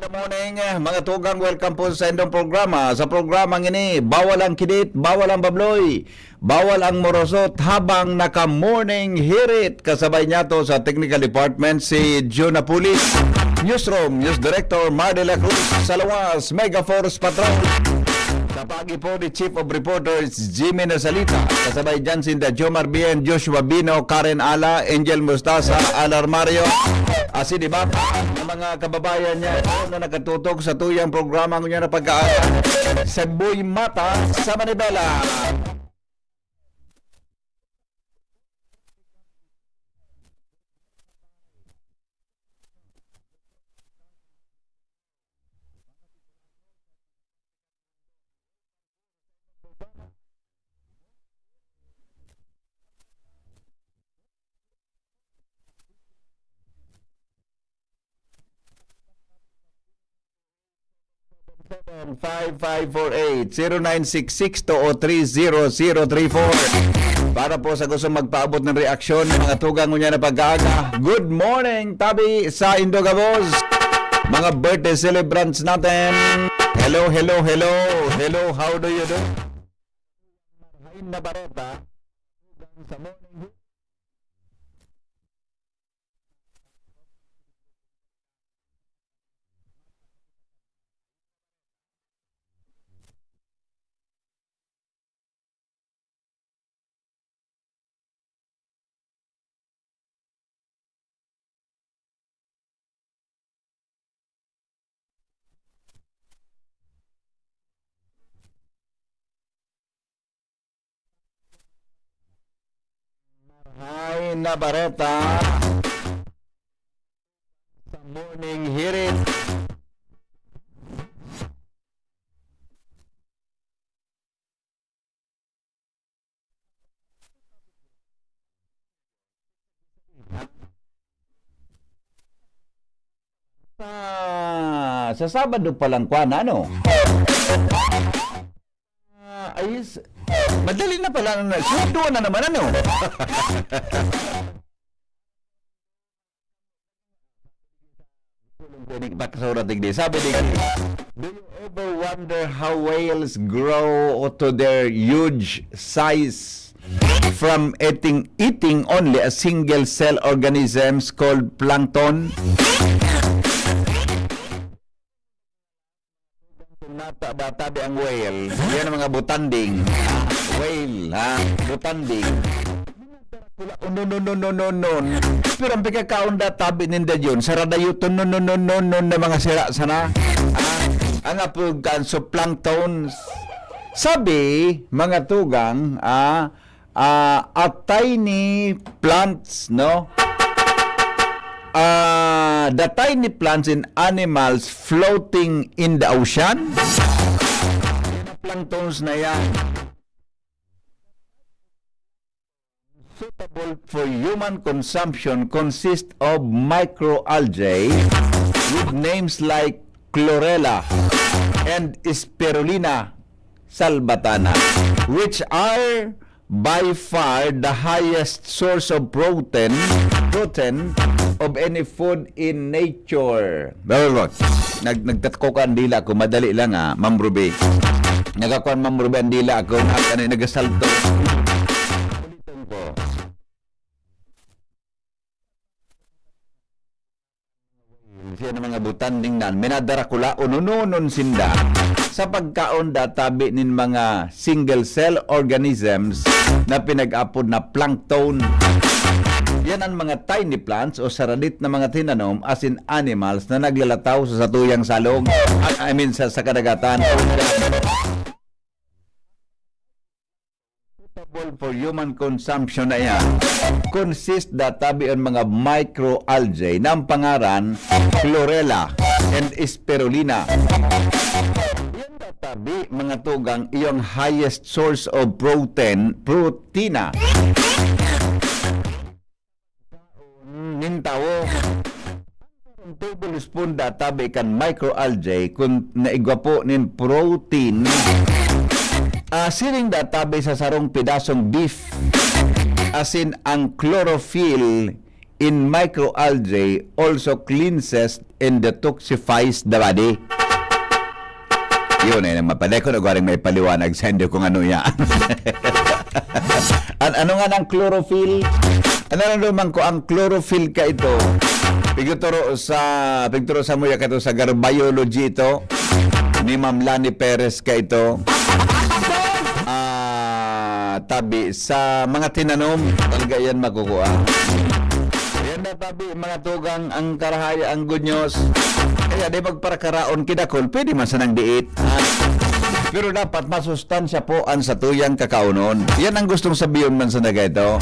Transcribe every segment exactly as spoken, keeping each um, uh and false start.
Good morning, mga tugang. Welcome po sa indong programa. Sa programa ngini, bawal ang kidit, bawal ang babloy, bawal ang morosot habang naka-morning hirit. Kasabay niya to sa technical department si Jonah Pulis. Newsroom, News Director Mar de la Cruz. Sa luwas, Mega Force Patrol. Sa pagi po ni Chief of Reporters Jimmy Nasalita. Kasabay dyan sinda Jomar Bien, Joshua Bino, Karen Ala, Angel Mustasa, Alar Mario. Asi di ba? Ang mga kababayan niya na nakatutok sa tuyang programa ngunyan na pagkain. Sa Boy Mata, sa Manibela. Five five four eight, zero nine six six two o three zero zero three four. Para po sa gusto magpaabot ng reaksyon, mga tugang ngunyan na pagkaaga. Good morning, tabi sa Indogabos. Mga birthday celebrants natin. Hello, hello, hello. Hello, how do you do? Hain na bareta. Sa morning. Hay na bareta sa morning hirit. Sa, sa Sabado pa lang, kwan, ano? Ah, ayos. Madali na pala. Sweldo na naman, ano? Baka sa oras digdi. Sabi digdi, "Do you ever wonder how whales grow to their huge size from eating, eating only a single cell organisms called plankton?" Nata, databi ang whale. Yan ang mga butanding. Whale, ha? Butanding. Wala, unon, unon, unon, unon. Pero ang pagkakaon da, tabi ninda yun, saradayoton, unon, unon, unon, unon na mga sira sana. Ah, ang apod kan zooplankton. Sabi, mga tugang, ah, ah, a tiny plants, no? Ah, the tiny plants and animals floating in the ocean. Yan ang planktons na yan. Suitable for human consumption consist of microalgae with names like chlorella and spirulina salvatana, which are by far the highest source of protein, protein of any food in nature. Blah, blah, blah. Nag-, nagtatko ka ang dila ko, madali lang, ah, Ma'am Ruby. Nagakuan, Ma'am Ruby, ang dila ko, na, ano, nagasalto. Ulitin ko. Siya ng mga butanding nan, minadarakula, unununon sinda sa pagkaon databi nin mga single cell organisms na pinag-apod na plankton. Yan ang mga tiny plants o saradit na mga tinanom asin animals na naglalataw sa satuyang salog, I, I mean, sa, sa kadagatan. Suitable for human consumption na yan. Consist databi on mga microalgae na ang pangaran chlorella and spirulina. Yan databi, mga tugang, iyong highest source of protein, protina. Nin tawo. Ang tablespoon databi kan microalgae kun naigwa po nin protein, ah, siring databi sa sarong pedasong beef, asin ang chlorophyll in microalgae also cleanses and detoxifies the body. Yun, eh, nang mapadekon, o garing may paliwanag sa inyo kung ano yan. An-, ano nga ng chlorophyll? Ano na naman ko ang chlorophyll ka ito? Pigturo sa, pigturo sa muya ka ito sa Garbiology ito. Ni Ma'am Lani Perez ka ito. Ah, tabi sa mga tinanom, talaga yan makukuha. Yan na tabi, mga tugang, ang karahaya, ang good news. Kaya di magparakaraon kidakol, pwede man sanang diit. Ah, pero dapat masustansya po ang satuyang kakaonon. Yan ang gustong sabihin man sa naga ito.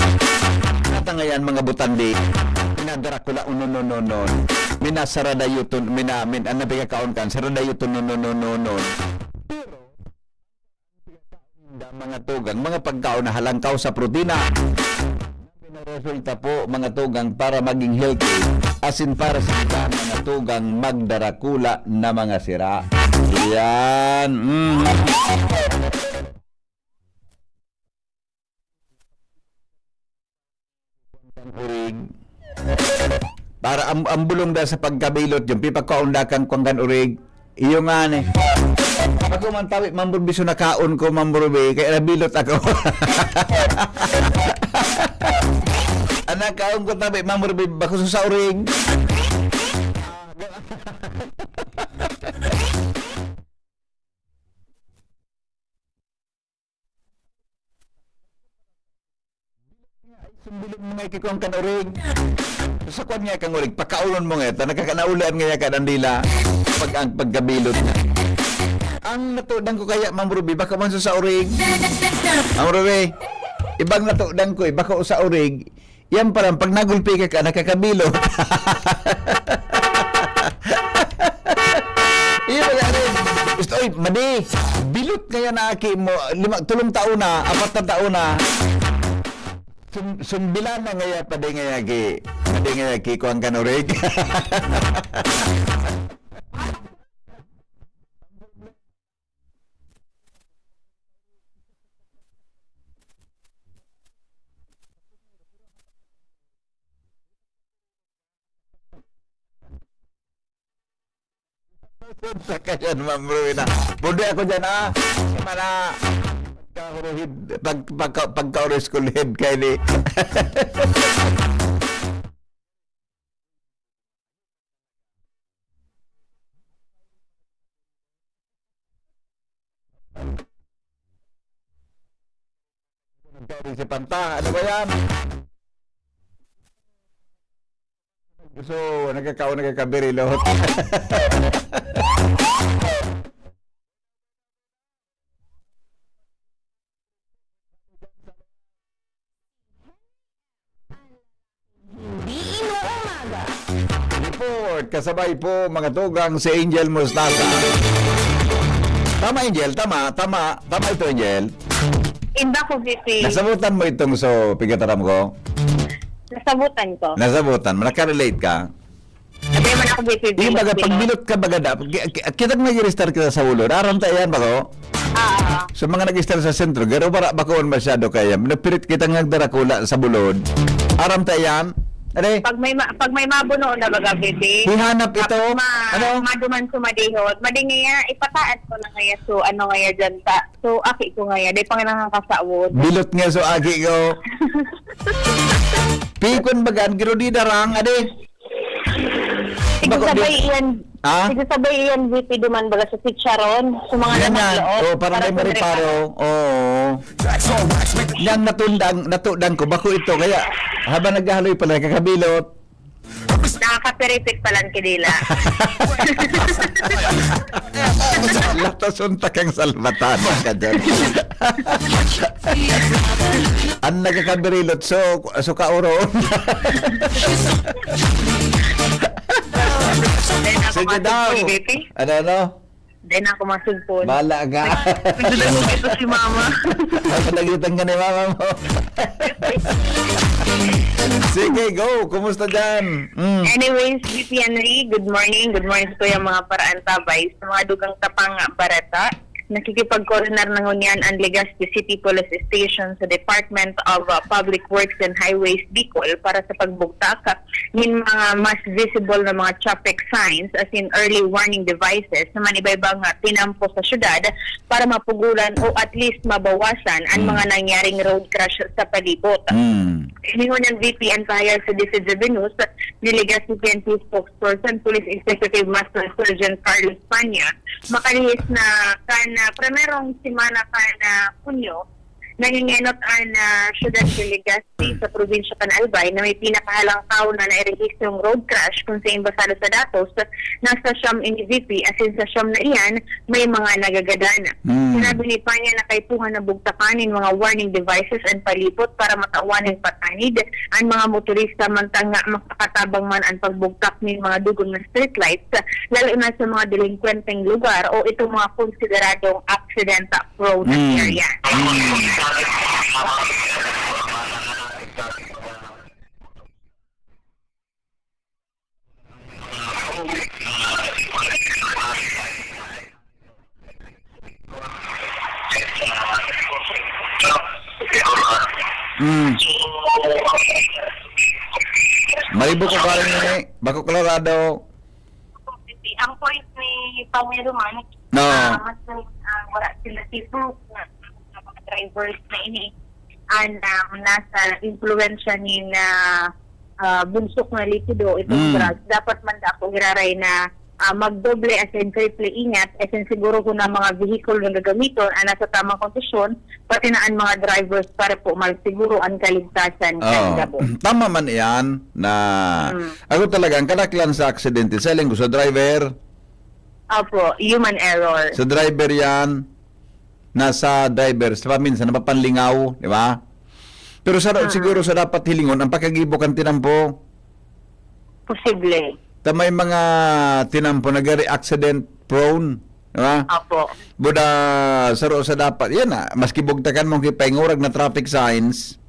Natangayan, mga butandi. Minadarakula, unonononon. Minasarada yuton, mina, min, ano, pagkakaon kan, sarada yuton, nononononon. Pero, ang mga tugang, mga pagkaon na halangkaw sa protina, resulta po, mga tugang, para maging healthy, asin para sa iba, mga tugang, magdarakula na mga sira. Yan. Mm. Kan urig. Para ang, ang bulong da sa pagkabilot, yung pipakaon da kan kuwan kan urig. Iyo nga ni. Ako man tabi, Ma'am Ruby, so nakaon ko, Ma'am Ruby, kaya nabilot ako. Ang nakaon ko tabi, Ma'am Ruby, bako sa urig. Sumbilon mo nga ikikuan kan urig. Sa kuwan nga kang urig, pakaunon mo nga ito. Nakakanaulian nga ka ng dila. Pag ang pagkabilot na. Ang natudan ko kaya, Ma'am Ruby, baka man sa urig. Ma'am Ruby, ibang natudan ko, eh, baka sa urig. Yan pa lang, pag nagulpi ka, ka, nakakabilot. Iyo, yan, eh. Gusto, oy, madi, bilot kaya na aki mo, lima, tulong taon na, apat na taon na. Sum-, sumbilan na ngaya, padi ngaya ki, padi ngaya ki, kuwang kanurig. Sa kayan, Ma'am Rowena. Pwede ako dyan, ah. Mala. Pagka-, pag-, pagka-, pagka-oras ko, lihed kayo ni. Nagkaroon si Panta. Ano ba yan? So, nagkakaon, nagkakabirilot. Hindi inuumaga. Report, kasabay po, mga tugang, si Angel Mustasa. Tama, Angel, tama, tama, tama ito, Angel. Inda ko, V P. Nasabutan mo itong so, pigataram ko? Nasabutan ko. Nasabutan mo, nakarelate ka? Hindi man ako, V P. Yung baga, pag bilot ka, baga da, ki-, ki-, kitang nag-register kita sa ulo, aram ta yan, bako? Ah, ah. Sa mga nag-register sa sentro, garo bara, bako masyado kaya. Napirit kita nga nagdarakula sa bulod. Aram ta yan? Are? Pag may ma-, pag may mabuno na baga, V P. Hihanap ito? Tapos ma-, Ano? maduman sumadihot. Madingaya, ipataas ko na ngaya. So, ano ngaya dyan ta? So, aki ko ngaya. Di pa nga nakakasawod. Bilot nga, so, aki ko. Pikon bagan, giro di darang, ade. Sige, Bako, sabay di- iyan. Ha? Sige, sabay iyan, V P, duman baga sa chicharon, sa mga Yan laman yan. loob. Oh, parang Para may sa mariparo. Oo. Yang natundang, natudang ko, bako ito. Kaya, habang naghahaloy pala, kakabilot. Nakakapiripit pala ang kidila. Latas unta kang salbatan ka dyan. Ang nagkakabirilot, so, so kauron. Then ako Sige daw. matutulog, V P. Ano, ano? Then ako masugpon. Bahala ka. Nagdadagog ito si mama. Ang panagitan ka ni mama mo. Sige, go. Kumusta dyan? Mm. Anyways, V P Henry, good morning. Good morning sa Kuya mga paraan tabay. Sa mga dugang tapang barata. Nakikipag-coordinate na ngunyan ang Legazpi City Police Station sa Department of, uh, Public Works and Highways Bicol para sa pagbugtak nin mga mas visible na mga traffic signs, as in early warning devices, na man iba-ibang, uh, tinampo sa syudad para mapugulan o at least mabawasan ang Hmm. mga nangyaring road crash sa palibot. Hmm. Ini ngunyan V P ang pahayag sa D C G B News ni Legazpi P N P spokesperson, Police Executive Master Sergeant Carlos Panya, makalihis na kan, ah, primerong semana kan, ah, Hunyo, nangingenot an, ah, siyudad de Legazpi sa probinsya kan Albay na may pinakahalangkaw na nairehistrong road crash, kung sain basado sa datos, nasa siyam ini V P, asin sa siyam na iyan, may mga nagagadan. Hmm. Sinabi ni Panya na kaipuhan na bugtakan nin mga warning devices an palibot para matawan nin patanid an mga motorista, mantang nga makakatabang man an pagbugtak nin mga dugang na streetlights, lalo na sa mga delinkwenteng lugar o itong mga konsideradong accident prone Mm. area. Mm. Mm. Malibo ko karon ini, bako klarado. Ang point ni Pamelo man, No. ah, mas, ah, wala sila tipo na mga drivers na ini, ah, na nasa impluwensya ni na, ah, bunsok na likido itong Mm. drugs. Dapat man ako iraray na, ah, magdoble as in triple ingat, as in siguro kung ang mga vehicle na gagamiton ang nasa tamang kondisyon, pati na ang mga drivers para po magsiguro ang kaligtasan Oo. kan gabos. Tama man iyan na Mm. ako talaga, ang kadaklan sa aksidente, sa linggo, sa driver. Opo, human error. Sa driver yan, nasa driver, sa paminsan, napapanlingaw, di ba? Pero sa, Mm. siguro sa dapat hilingon, ang pagkagibo kan tinampo. Posible. Ta may mga tinampo, nagre-accident prone, di ba? Opo. Buda, saro sa dapat, yan na, maski bugtakan mo, kipaingurag na traffic signs,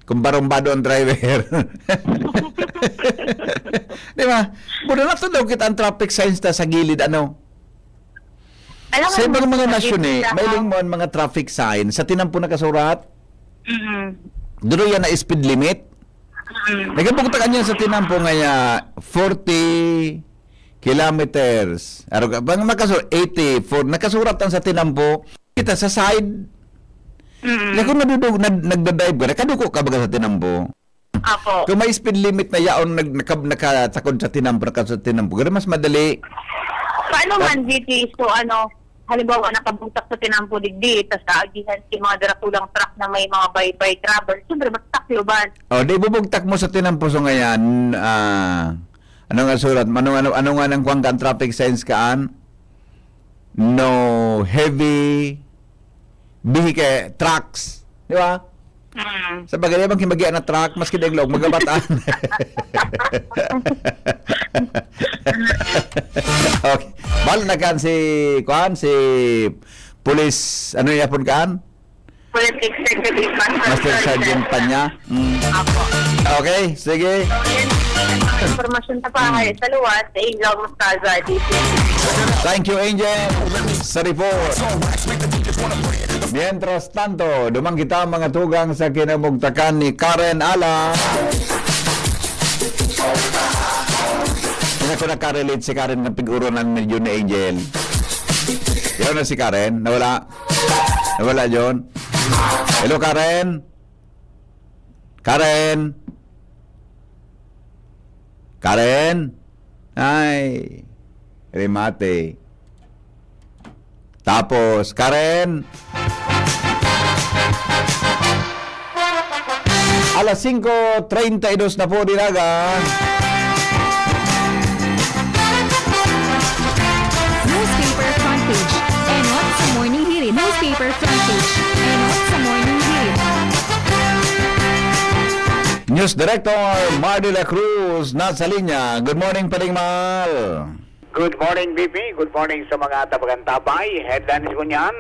kung barumbado ang driver. Di ba? Buda, natadaw kita ang traffic signs ta sa gilid, ano? Alam Sa mo, ibang mga sa nasyon, eh, gitna may ka. Lingmon mga traffic sign. Sa tinampo nakasurat, Mm. Duro yan na speed limit. Mm. Nagabugtakan yan sa tinampo ngaya, forty kilometers. Aro ka, bang makasu-, eighty-four. Nakasurat ang sa tinampo, kita sa side. Mm. Na kung nadudug-, nag-, nagdadrive ka, nakaduko ka baga sa tinampo? Apo. Kung may speed limit na yaon, nag-, naka-, nakatakod sa tinampo, naka-, sa tinampo, gano'n mas madali. Paano At man, G T? So, ano, halimbawa, nakabugtak sa tinampo digdi, tas aagihan si mga darakulang truck na may mga baybay, travel, siyempre, mas takloban. O, di bubugtak mo sa tinampo, so ngayon, ah, ano nga surat? Ano, ano, ano nga nang kuwan ka ang traffic signs kaan? No heavy vehicle, trucks. Di ba? Mm. Sa bagay, bang kimagya na truck, maski daing laog, magabataan. Okay. Balo na kan si, kuan, si Police, ano yapon kan? Police Executive Master Master Sergeant. Sergeant pa niya. Mm. Apo. Okay, sige. So, yan ang mga impormasyon sa bahay. Mm. Sa luwas, sa Angel Mostaza, D C. Thank you, Angel, sa report. Mientras tanto, duman kita, mga tugang, sa kinamugtakan ni Karen Ala. Hindi ko nakarelate si Karen ng pig-urunan ni Jun ni Angel. Yun na si Karen. Nawala. Nawala, Jun. Hello, Karen. Karen? Karen? Ay, remate. Tapos, Karen? Alas singko treinta y dos na po, dinaga. Newspaper front page. Enot sa Morning Hirit. Newspaper front page. Enot sa Morning Hirit. News Director Mar de la Cruz nasa linya. Good morning, Paring Mar. Good morning, B P. Good morning sa mga tabagantabay. Headlines ko niyan.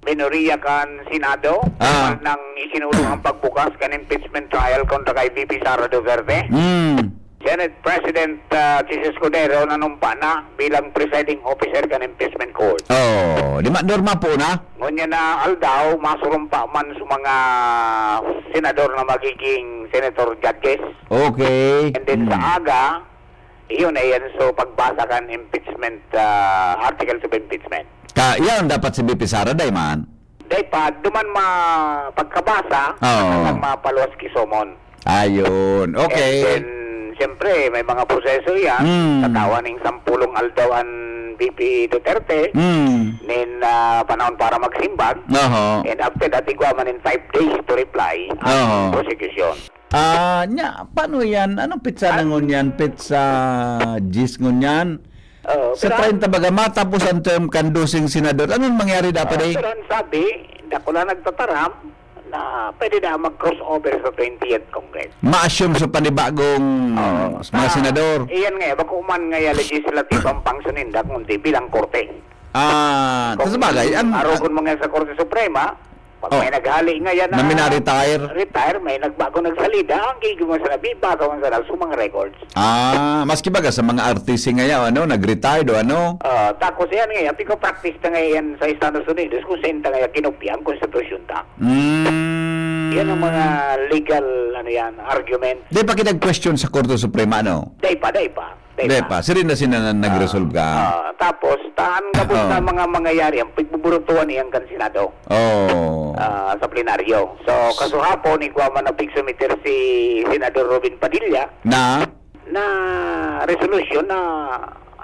Minoriya kan Senado, Ah. Nang isinulong ang pagbukas kan impeachment trial kontra kay V P Sara Duterte. Hmm. Si Senate President, ah, Chiz Escudero nanumpa na bilang presiding officer kan impeachment court. Oh, di ma-, normal po na? Ngunyan na aldaw, masurumpa man sa mga senador na magiging senator judges. Okay. And then sa Mm. aga, iyon na yan. So, pagbasa kan impeachment, ah, articles of impeachment. Ka, yan dapat si V P Sara, day man. Day pa, duman ma-, pagkabasa, Oo. ang mapaluwas ki summon. Ayun. Okay. And then, siyempre, may mga proseso yan. Hmm. Tatawan ning sampulong aldaw an V P Duterte. Hmm. Nin, ah, panahon para magsimbag. Oho. And after that, igwa man in five days to reply ang Oho. prosecution. Ah, nya, paano yan? Anong petsa Ah. na ngunyan? Petsa diyes ngunyan? Oo, Sa pero treinta baga, matapos ang term kan doseng senador. Anong mangyari dapat, Oo, eh? pero ang sabi, dakula nagtataram na pwede na mag-crossover sa twentieth Congress. Ma-assume sa panibagong Oo. mga Ta-, senador. iyan nga, eh, bako man nga yung legislative ang function ninda, kundi bilang korte. Ah, Kung ta sabagay, ang arogon mo nga sa Korte Suprema, pag Ah. may naghali nga yan Na na mina-retire? retire, may nagbago nagsalida, ang gigi mo sa nabiba, ka man sa mga records. Ah, maski baga sa mga R T C ngayon, ano, nag-retired o ano? Ah, tapos yan nga, yan, piko-practice na nga yan sa Estados Unidos kung saan ta nga kinopya ang konstitusyon ta. Mm. Yan ang mga legal, ano yan, argument. Di pa kinag-question sa Korte Suprema, no? Day pa, day pa. Day Di pa. pa. Sila na sila na nag-resolve ka. Ah, tapos, taan gabos Oo. na mga mangyayari, ang pagbuburutuan iyang kan Senado. Oo. Ah, sa plenaryo. So, kasuhapon, igwa man na pigsumiter si Senador Robin Padilla Na? na resolution na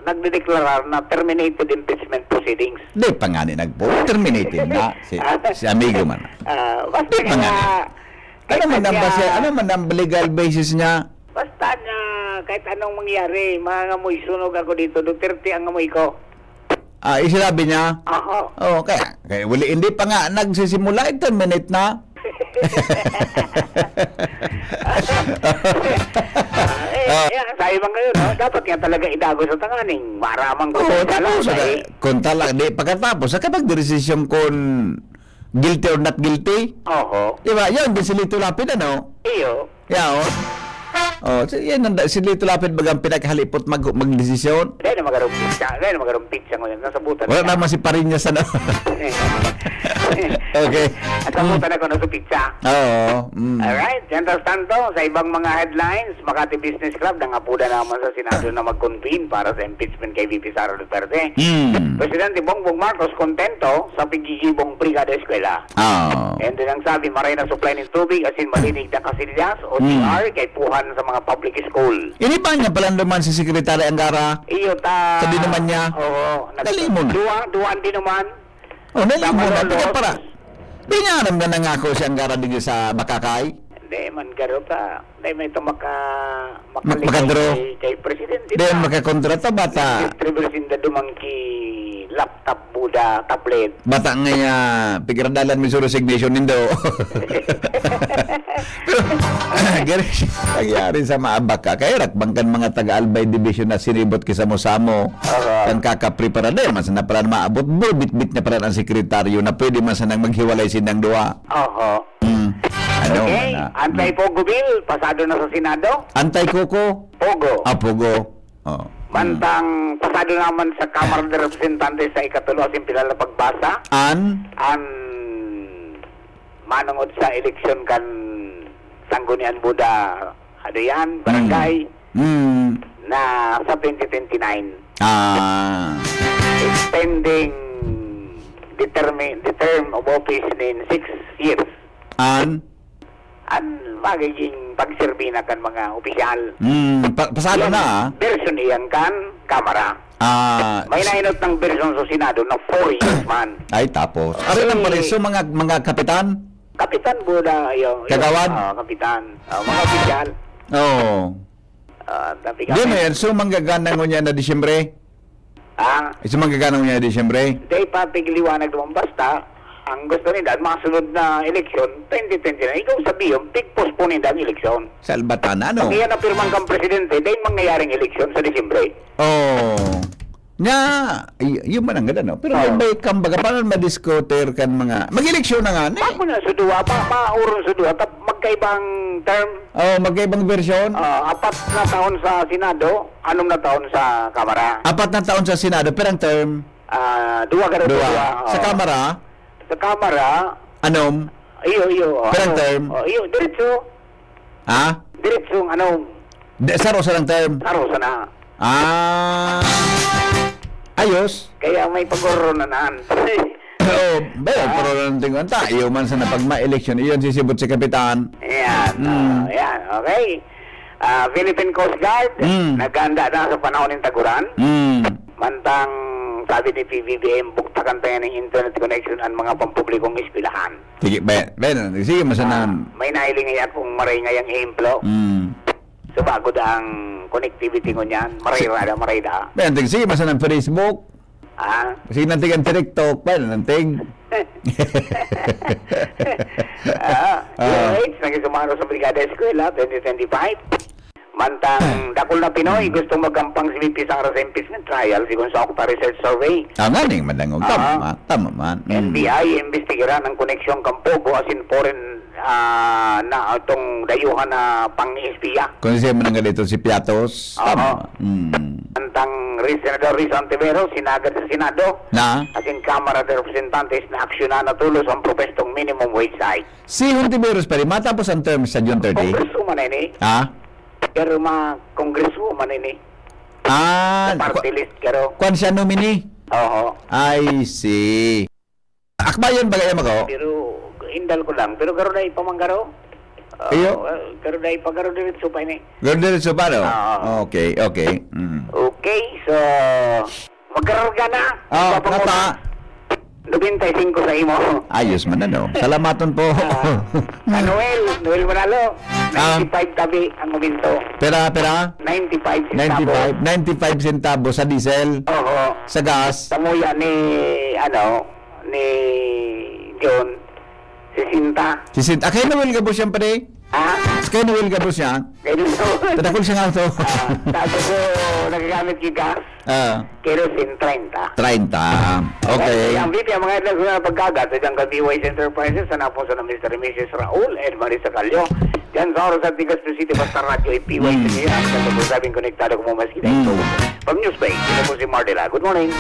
nagdedeklarar na terminated impeachment proceedings. Di pa nga ni nagpo-, terminated na si, si amigo man. Ah, basta Di pa nga nga, ni. Ano man ang basta, ano man ang legal basis niya? Basta nga, kahit anong mangyari, mangangamoy sunog ako dito, Duterte ang amoy ko. Ah, isinabi niya? Oo. Oo, kaya, kaya wala, hindi pa nga nagsisimula, eh, terminate na. Eh, Ah. eh, sa ibang ngayon, no? Dapat nga talaga idago sa tanganing maramang Oo, kung tapos, talaga, eh. Kung talaga, di, pagkatapos, sa kapag desisyon kung guilty or not guilty. Oho. Di ba? Yan, din si Lito Lapid, ano? Iyo. Yeah, oh. Oh, so, yan ang da-, si Lito Lapid bagang pinaghalipot mag-, magdesisyon. Dahil na magarumpit siya. Dahil na magarumpit siya ngayon. Nasabutan Wala siya. naman si Pariñas, ano? Okay. Nasabutan ako na supit siya. Oo. Mm. Alright. Mientras tanto, sa ibang mga headlines, Makati Business Club, nangapuda naman sa Senado na mag-convene para sa impeachment kay V P Sara Duterte. Mm. Presidente Bongbong Marcos kontento sa pigigibong Brigada Eskwela. Ah. And then ang sabi, maray na supply nin tubig, asin malinig na kasilyas o Mm. C R kaipuhan sa mga public school. Ini ba niya palanduman si Secretary Angara? Iyo ta. Sa dinuman niya? Oo. Nag-, Dali mo na. duwa, duwa ang dinuman. Oh, dali Tama, mo na. Lolo. Teka, para. Di niya aram na nangako si Angara digdi sa Bakakay? Hindi man, garo ta. Hindi, may ito maka-, Ma-, makaligaw makadro. kay, kay Presidente Di ta. makakontra ta, bata. Reverse in the dumangki laptop, buda, tablet. Bata nga ya, pigiradalan mi sa resignation nindo. Pero, gari, nangyari sa maabak ka. Kaya rakbang kan mga taga-Albay Division na sinibot ki samo-samo. Aha. Kan kakaprepara. Dahil man sana pala maabot, bro, bitbit niya pala ang sekretaryo na pwede man sanang maghiwalay sindang duwa. Aha. Mm. Ano, Okay, na, antay mm. Pogo Bill, pasado na sa Senado. Antay Coco? Pogo. Ah, Pogo. Oh. Mm. Mantang pasado naman sa Kamara de Representantes sa ikatulo, asin pila na pagbasa. An? An manungod sa eleksyon kan Sangguniang Buda, ano yan, Mm. barangay, Mm. na sa twenty twenty-nine. Ah. Extending the term, the term of office nin six years. An? An magiging pagserbi na kan mga opisyal. Hmm, pa-, pasado Yan, na, ah. version iyan kan Kamara. Ah, May s- nainot ng version sa Senado na four years man. Ay, tapos. Ari lang pala, Eh, so mga, mga kapitan? Kapitan, buda, yung, yung, Kagawad? ah, kapitan. Ah, mga opisyal. Oo. Ah, tapi Di kami na yan. So, manggagana ngunyan na Disyembre? Ah. Isa manggagana ngunyan na Disyembre? Di pa pigliwanag naman basta. Ang gusto nila, ang mga sunod na eleksyon, twenty twenty-nine. Ikaw sabi yun, pig-postpone nila ang eleksyon. Salbatan, ano? Pag iyan ang pirmang kang presidente, dahil mangyayaring eleksyon sa Disyembre. Oh. Nga, y-, yun man ang ganda, no? Pero may Oo. bait kang baga, paano madiskutir kan mga, mag-eleksyon na nga, ne? Bago na sa duwa, ma-, maurong sa duwa, tap-, magkaibang term. Oh, magkaibang version? Ah, apat na taon sa Senado, anom na taon sa Kamara. Apat na taon sa Senado, pero ang term? Ah, duwa ka daw, Duwa. duwa, Sa oo. Kamara? Sa Kamara. Anom? Iyo, iyo, Pero ang ano? term? Oh, iyo, diretso. Ha? Diretsong ano, De, saro sa lang term? Saro sana. Ah. Ayos. Kaya may pagororonanan. Oo, ba, Ah. pero nang tingnan ta, iyo man sana pag ma-eleksyon, iyon sisibot si Kapitan. Ayan, Hmm. oh, ayan, okay. Ah, Philippine Coast Guard, Hmm. naghanda na sa panahon ng taguran. Hmm. Mantang, sabi ni P B B M, buktakan tayo ng internet connection ang mga pampublikong eskwelahan. Sige, be-, be-, sige, masanan. Ah, may nahiling nga akong maray ngayang ehemplo. Mm. Subago da ang connectivity ngunyan, maray Si-, rada, maray da. Be, sige, masanan Facebook. Ah? Sige, nantig ang TikTok, be, nantig. Ah, Ah. D O H, naging sumano sa Brigada Eskwela, twenty twenty-five. Mantang dakul na Pinoy Hmm. gustong magampang si V P Sara sa impeachment trial, sigon sa Octa Research Survey. Ah, nga ning madangog. Tama Ah. man, tama man. Mm. N B I imbestigaran ang koneksyon kan Pogo asin foreign, ah, na itong dayuhan na pang-espiya. Kung siya man ang ganito, si Piatos. Oo. Tama. Mm. Mantang Ri-, Senador Risa Ontiveros, sinagad sa Senado. Na? Asin Kamara de Representantes na aksyonan na tulos ang propestong minimum wage hike. Si Hontiveros pa rin, matapos ang term sa June thirty? Congresswoman na ini. Ha? Pero mga congresswoman ini. Ah, Sa party kwa-, list, pero kwan siya nominee? Oo. I see. Akbayan ba kaya mako? Pero, indal ko lang. Pero garo na ipamanggaro. Ah, Iyo? well, garo na ipagaro diretso pa ini. Garo diretso pa, no? Oo. Okay, okay. Mm. Okay, so, magkararga na. Ah, Papa mo kata. na. Nobenta y singko sa imo. Ayos man, ano? Salamaton po. Ah, ah, Noel, Noel Manalo, Ah. ninety-five tabi ang uminto. Pera, pera? Ninety-five centavo. Ninety-five, ninety-five centavo sa diesel? Oo. Sa gas? Sa muya ni, ano, ni John, sesenta. Sesenta. Ah, kay Noel gabos yan, pare? Ha? Kay Noel gabos yan? Kay Noel. Tadakol siya nga to. Ah, tapos, oh, nagagamit yung gas. Ah. Kerosene, treinta. Treinta. Okay. Ang V P, ang mga itlog na pagkagat, sa diyang Katiway Enterprises, sa napon sa Mister and Missus Raul and Marisa Calio. Diyan sa oras at Legazpi City, basta radyo ay P Y Hmm. T V. Ang sabing konektado ko mo maski na Hmm. ito. From Newsbay, ito po si Mardela. Good morning.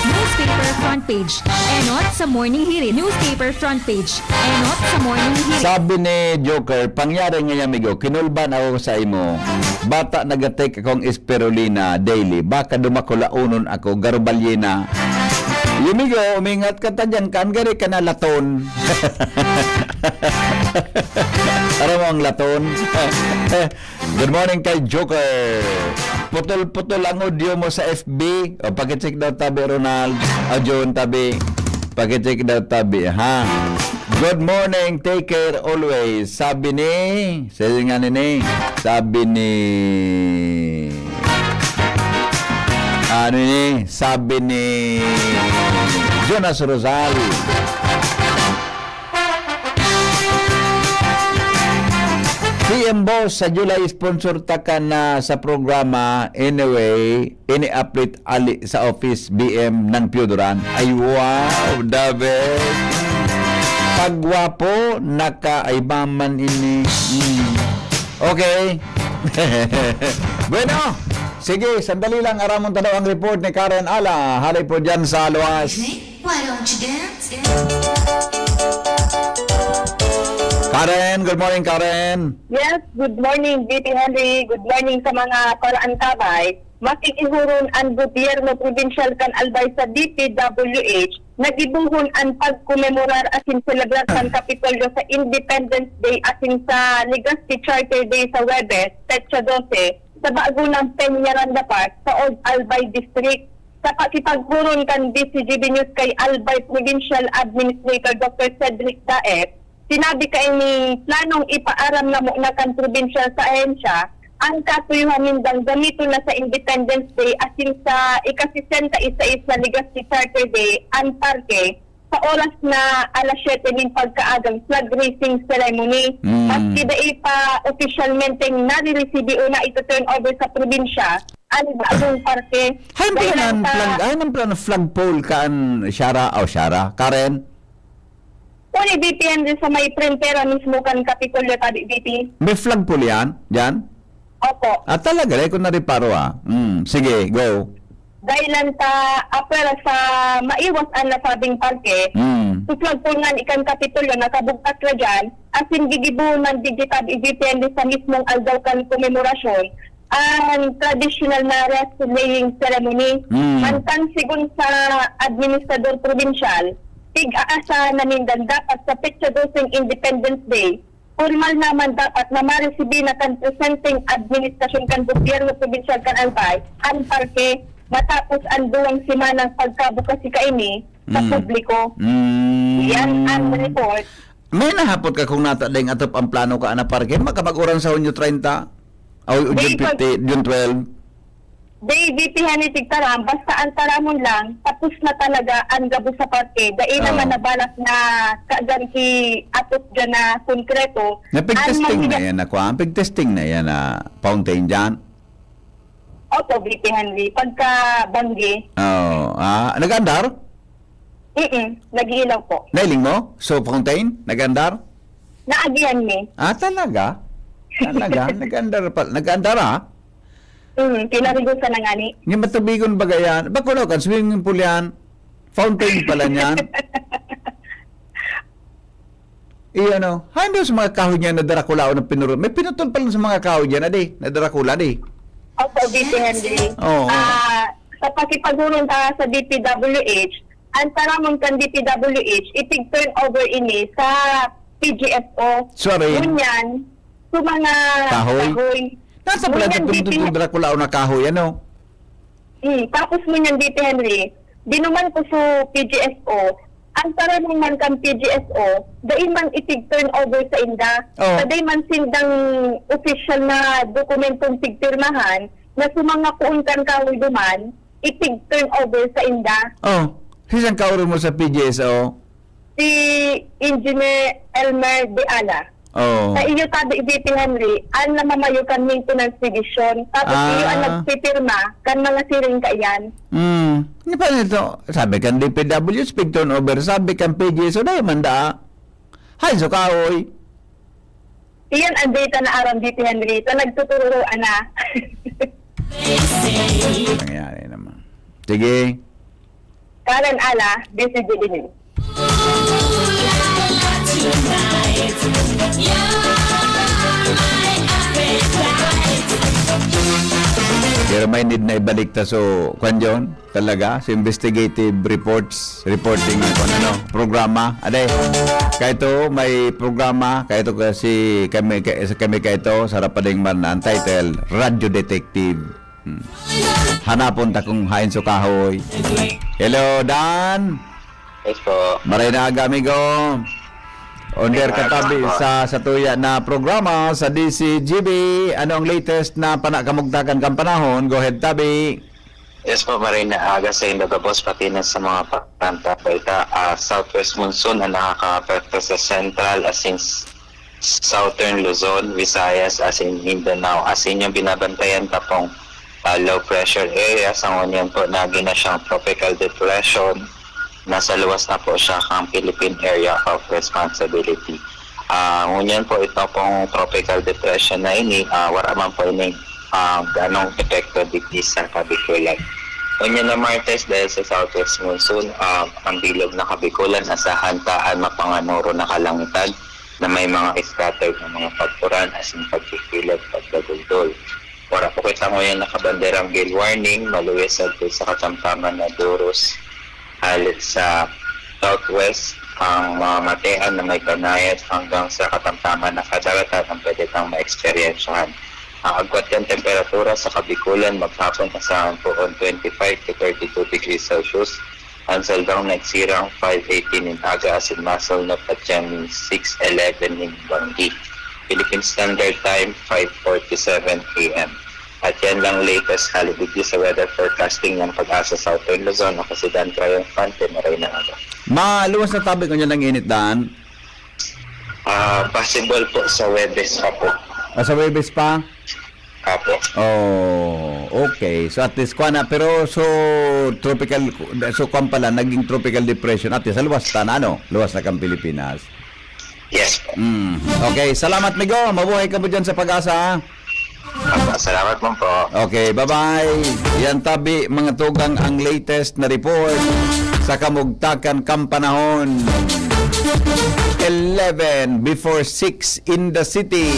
Newspaper front page. Enot sa Morning Hirit. Newspaper front page. Enot sa Morning Hirit. Sabi ni Joker, "Pangyari nga, amigo, kinulban ako sa imo. Bata nagatek akong spirulina daily. Baka dumakulaonon ako, garubalyena." Amigo, umingat ka ta dyan, kan gari ka na laton. Aram mo ang laton? Good morning kay Joker. Putol-putol ang audio mo sa F B. O, pakicheck daw tabi, Ronald. O, Jun, tabi. Pakicheck daw tabi, ha? Good morning, take care always. Sabi ni, sabi nga ni, ni, sabi ni, ano ni, sabi ni Jonas Rosal. P M Boss, sa July, sponsor ta ka na sa programa. Anyway, ini-update ali sa office, B M ng Pioduran. Ay, wow, the best. Pagwapo, naka, ay, maman ini. Mm. Okay. Bueno, sige, sandali lang. Aramon ta daw ang report ni Karen Ala. Hali po dyan sa luwas. Why don't you dance? Karen, good morning, Karen. Yes, good morning, V P Henry. Good morning sa mga karaantabay. Makikihuron ang gobyerno probinsyal kan Albay sa D P W H na gibohon ang pagkomemorar asin selebrar kan Kapitolyo sa Independence Day asin sa Legazpi Charter Day sa Huwebes, petsa dose, sa Bago ng Peñaranda Park sa Old Albay District. Sa pakikipaghuron kan D Z G B News kay Albay Provincial Administrator Doctor Cedric Daet, sinabi kaini planong ipaaram na muna kan probinsyal sa ahensya ang katuyuhan nindang gamiton na sa Independence Day asin sa ika-sesenta y seis na Legazpi Charter Day an parke sa oras na alas siyete nin pagkaagang flag raising ceremony. Mm. Maski dai pa opisyalmenteng nariresibi o naito-turn over sa probinsya, an bagong parke. Hain pala Dai lang na ta flag, hain pala na flagpole kan Shara, o Shara, Karen? Uni, B P N, sa may prentera mismo kan Kapitolyo, tabi, B P. May flagpole yan? Diyan? Opo. Ah, talaga, dai ko nareparo, ah. Hmm, sige, go. Dai lang ta, apwera sa maiwas an nasabing parke, Hmm. su flagpole ngani kan Kapitolyo nakabugtak na diyan, asin gigibohon man digdi, tabi, B P N, sa mismong aldaw kan komemorasyon, an tradisyonal na wreath-laying ceremony. Hmm. Mantang segun sa administrador probinsyal, pig-aasahan na nindan dapat sa petsa doseng Independence Day, pormal naman dapat na maresibi na kan presenteng administrasyon kan gobyerno probinsyal kan Albay an parke matapos an duwang semanang pagkabukasi kaini sa Hmm. publiko. Hmm. Yan ang report. May nahapot ka kung nata ding atop ang plano ka na parke, maka mag-uran sa Hunyo treinta? O, o June Day pag fifteen, June twelve? Day, B P, hani tigtaram, basta ang taramon lang, tapos na talaga ang gabos sa parke. Dai Oo. naman nabalak na kagan ki atop dyan na konkreto. Na pig-testing Ang na mga yan na kwan? Pig-testing na yan na fountain dyan? Opo, B P Henry. Pagka banggi. Oo. Ah, nag-andar? Mm-mm. Nag-iilaw po. Nailing mo? So, fountain? Nag-andar? Naagihan mi. Ah, talaga? Talaga? Nag-andar pa, nag-andar, ah? Mm, kinarigosan na ngani. Yung matubigon ba yan? Bakuno kan swimming pool yan? Fountain pala niyan? Iyo, no? Hain daw sa mga kahoy niya na darakulaon na pinuro-, may pinutol pala sa mga kahoy niya na di, na darakula di. Opo, B P Henry. Oo. Ah, sa pakipag-urong ta sa D P W H, ang taramon kan D P W H, itig-turn over ini sa P G S O. Sorry. Ngunyan, sa mga Kahoy? kahoy. Nasa pala Ngunyan, itong D P pinutol darakulaon na kahoy, ano? Hmm, tapos ngunyan, D P Henry, dinuman ko sa P G S O, ang taramon man kan P G S O, dai man itig-turn over sa inda. Oh. Ta dai man sindang opisyal na dokumentong pigpirmahan na sa mga poon kan kahoy duman, itig-turn over sa inda. Oh, siisay an kaoron mo sa P G S O? Si Engineer Elmer De Ala. Oh. Sa iyo, tabi, V P Henry, an namamayo kan maintenance division, tapos Ah. iyo an nagpipirma kan mga siring kaiyan. Hmm. Ni pa nito, sabi kan D P W H, pig-turnover, sabi kan P G S O, dai man da. Hay, so kahoy. Iyan ang data na aram, V P Henry, ta nagtutururoan na. Nangyari naman. Sige. Karen Ala, D C G News. Pero may need na ibalik ta, so, kwan yun, talaga, sa investigative reports, reporting, kung ano, programa. Ade, kaito, may programa, kaito kasi kami, ka-, kami kaito, sa Rapading Marna, ang title, Radyo Detective. Hmm. Hanapon ta kung hain so kahoy. Hello, Dan. Yes po. Maray na aga, amigo. On air ka tabi sa, sa tuya na programa sa D C G B. Ano ang latest na panakamugtakan kan panahon? Go ahead, tabi. Yes po, maray na aga sa inyo, gabos, pati na sa mga pagkanta. Balita, ah, southwest monsoon ang nakakaapekto sa central as in s-, southern Luzon, Visayas, as in Mindanao. As in yung binabantayan ta pong, ah, low pressure area, sa ngunyan po, naging na siyang tropical depression. Nasa luwas na po siya kang Philippine Area of Responsibility. Ah, ngunyan po, ito pong tropical depression na ini, ah, wala man po ini, ah, ganong epekto digdi sa Kabikulan. Ngunyan na Martes, dahil sa southwest monsoon, ah, ang bilog na Kabikulan, asahan ta an mapanganoro na kalangitan na may mga scattered na mga pagkuran, as in pagkikilat, pagdaguldol. Wala po kita ngunyan nakabanderang gale warning, maluwis sadto sa katamtaman na duros. Halit sa southwest, ang mga matean na may kanayat hanggang sa katamtaman na kadagatan ang pwede tang maeksperiensyahan. Ang agwat kan temperatura sa Kabikulan, maghapon asahan po on twenty-five to thirty-two degrees Celsius. Ang Saldang nagsirang five eighteen nin aga asin masulnop at yan six eleven nin banggi. Philippine Standard Time, five forty-seven A M. At yan lang latest hali digdi sa weather forecasting ng Pag-asa Southern Luzon. Ako si Dan Triunfante, maray na aga. Maluwas na tabi ko niya ng init, Dan? Ah, possible po sa Webes pa po. Ah, sa Webes pa? Apo. Oh, okay. So at least, kuha na. Pero so, tropical, so kuwan pala, naging tropical depression. At least, sa luwas ta na, ano? Luwas na kang Pilipinas. Yes po. Mm. Okay, salamat, Migo. Mabuhay ka mo dyan sa Pag-asa, ha? Apo, salamat po po. Okay, bye-bye. Yan tabi, mga tugang, ang latest na report sa kamugtakan kang panahon. Eleven before six in the city.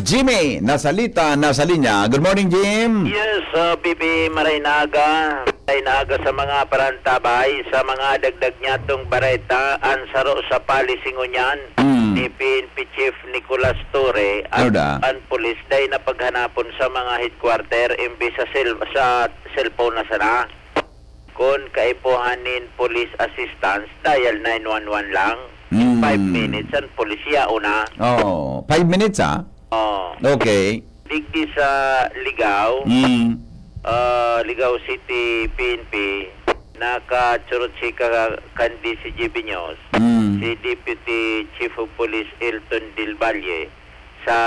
Jimmy, nasalita, nasa linya. Good morning, Jim. Yes, uh, Bibi, maray na aga. Maray na aga sa mga parantabay, sa mga dagdag niyatong bareta, an saro sa policy ngunyan, Mm. ni P N P Chief Nicolas Torre, Ano an, da? an pulis, dai na paghanapon sa mga headquarter, imbis sa cell-, sa cellphone na sana. Kun kaipuhan nin police assistance, dial nine one one lang. In Mm. five minutes, an pulis yaon na. Oh, five minutes, ah? Oh. Okay. Digdi sa Ligao, Mm. ah, Ligao City P N P, nakatsurot si ka-, kan D C G Binyos, Mm. si Deputy Chief of Police Elton Del Valle, sa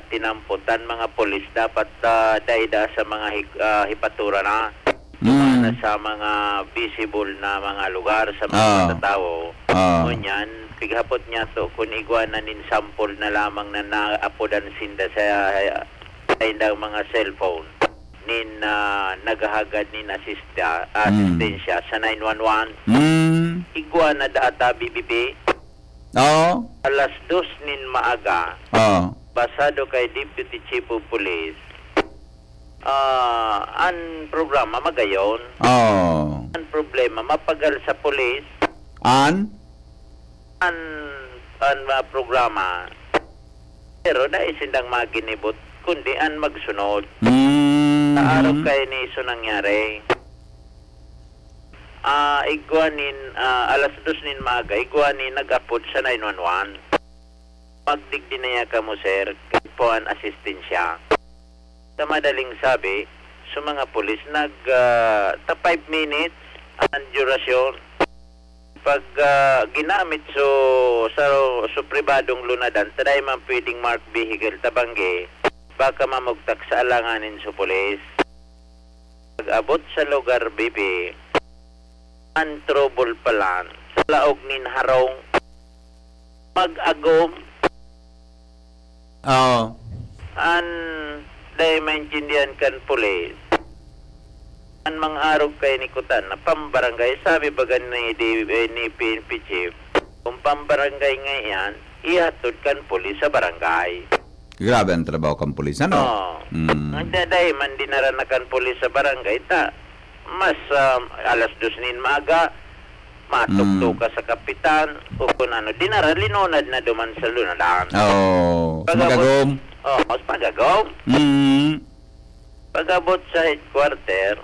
tinampo, tan mga pulis dapat, ah, daida sa mga hik-, ah, hipatura na. Mm. Dumana sa mga visible na mga lugar, sa mga Ah. matatawo. Ah. Ngunyan, pighapot niya to, kun igwa na nin sample na lamang na naapodan sinda sa, sa indang mga cellphone, nin, ah, naghahagad nin asista-, Mm. asistensya sa nine one one. Mm. Igwa na data, B B B. Oo. Alas dos nin maaga, Oo. pasado kay Deputy Chief of Police, ah, an programa magayon. Oo. An problema, mapagal sa pulis. An? An, an, ah, programa. Pero dai sindang maginibot, kundi an magsunod. Mm. Sa araw kay ni iso nangyari. Ah, igwa nin, ah, alas dos nin maaga, igwa nin nag-apod sa nine one one. Magdigdi na ya kamo, sir, kaipuhan asistensya. Sa madaling sabi, sa mga pulis, nag, ah, ta five minutes ang durasyon. Pag, ah, ginamit so, sa, sa pribadong lunadan, ta dai man pwedeng marked vehicle, tabanggi, baka mamugtak sa alanganin sa pulis. Pag-abot sa lugar, bibi, an trouble palan, sa laog nin harong, mag-agom. Oo. An dai maintindihan kan pulis, an mga arog kay ni kutan na pambarangay, sabi baga ni, di, eh, ni P N P chief, kung pambarangay nga iyan, ihatod kan pulis sa barangay. Grabe ang trabaho kan pulis, ano? Oo. Mm. Ang daday man dinara na kan pulis sa barangay, ta, mas, ah, alas dos nin maaga, matukdo Mm. ka sa kapitan, o kung ano, dinara, linunad na duman sa lunadan. Oo. Pag-abot, Magagom. Oo, mas magagom. Mm. Pag-abot sa headquarter,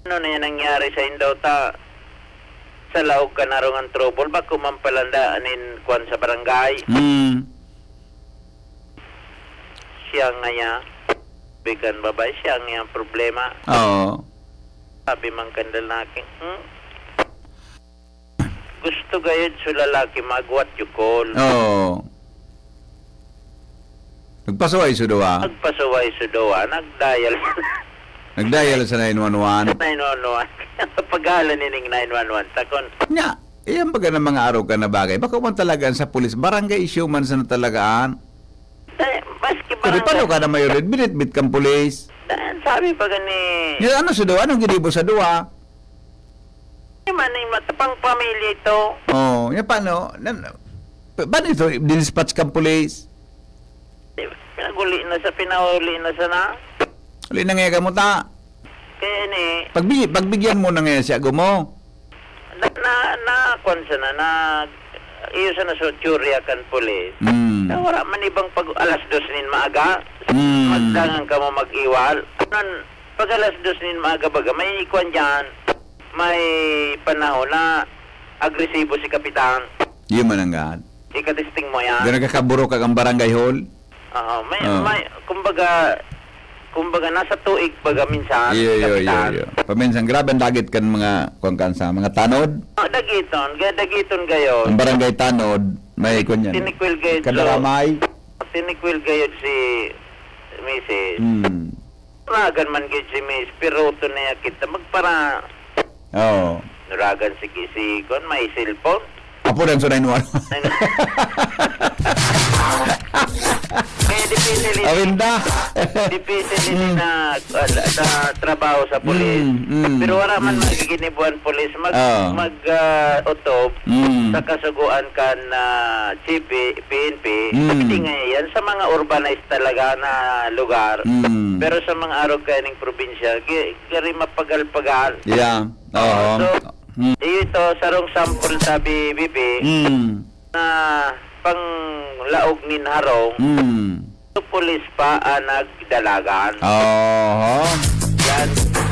ano na yan nangyari sa indaw ta? Sa laog ka narong ang trouble, bako man palanda anin kwan sa barangay. Mm. Siya nga ya, bikan babay, siya nga yang problema. Oo. Sabi man kan lalaki, "Hmm? Gusto gayod sa lalaki mag what you call." Oo. Nagpasuway sa duwa? Nagpasuway sa duwa, nag-dial. Nag-dial sa nine one one? Nine one one. Paghala nining nine one one, takon. Nya, iyan baga ng mga araw ka na bagay. Bako man talaga sa pulis, barangay issue man sa natalagaan. Eh, maski Pero barangay. Paano ka na mayor, binitbit kang pulis? Eh, sabi pa gani. Yan, ano sa duwa? Anong ginibo sa duwa? Di man, eh, matapang pamilya ito. Oh, yan paano? Nan-, pa-, paano ito? Dinispatch kang pulis? Di, pinaguli na sa, pinauli na sana. Uli na nga ka mo ta. Kaya ni Pagbi-, pagbigyan mo na nga siya, gumo. Na, na, na, kwan sana, na, iyo sana sa teorya kan pulis. Mm. Na wala man ibang pag, alas dos nin maaga, Mm. magdangan ka mo mag-iwal. Anon, pag alas dos nin maaga baga, may kwan dyan, may panahon na agresibo si Kapitan. Iyo man ang gaan. Ikatesting mo yan. Ganun ka kaburok ang barangay hall? Oo, may, Oo. may, kumbaga, kumbaga, nasa tuig baga minsan, Iyo, iyo, iyo, Kapitan. iyo. Paminsan, grabe ang dagit kan mga, kwan kan sa mga tanod. Oh, dagiton, ga-, dagiton gayon. Ang barangay tanod, may kwan yan. Tinikwil gayon, so, Kadaramay. Tinikwil gayon si, misis. Hmm. Nuragan man gid si misis, pero ito na kita. Magpara... Oo. Nuragan si, si, kwan, may cellphone. Apo lang sa nine one one. Kaya difícil ini. Awinda. Difícil ini na, na, na trabaho sa pulis. Mm, mm. Pero wala man magiginibuan pulis mag, Ah. mag ah, utob Mm. sa kasugoan kan na C P, P N P. Mm. Pwede nga yan sa mga urbanized talaga na lugar. Mm. Pero sa mga arog kaya ning probinsya, gi-, gari mapagal-pagal. Yeah. Oo. So, Mm. ito, sarong sample sabi, Bibi, Mm. na panglaog nin harong, Mm. so pulis pa ang nagdalagan. Oho. Yan.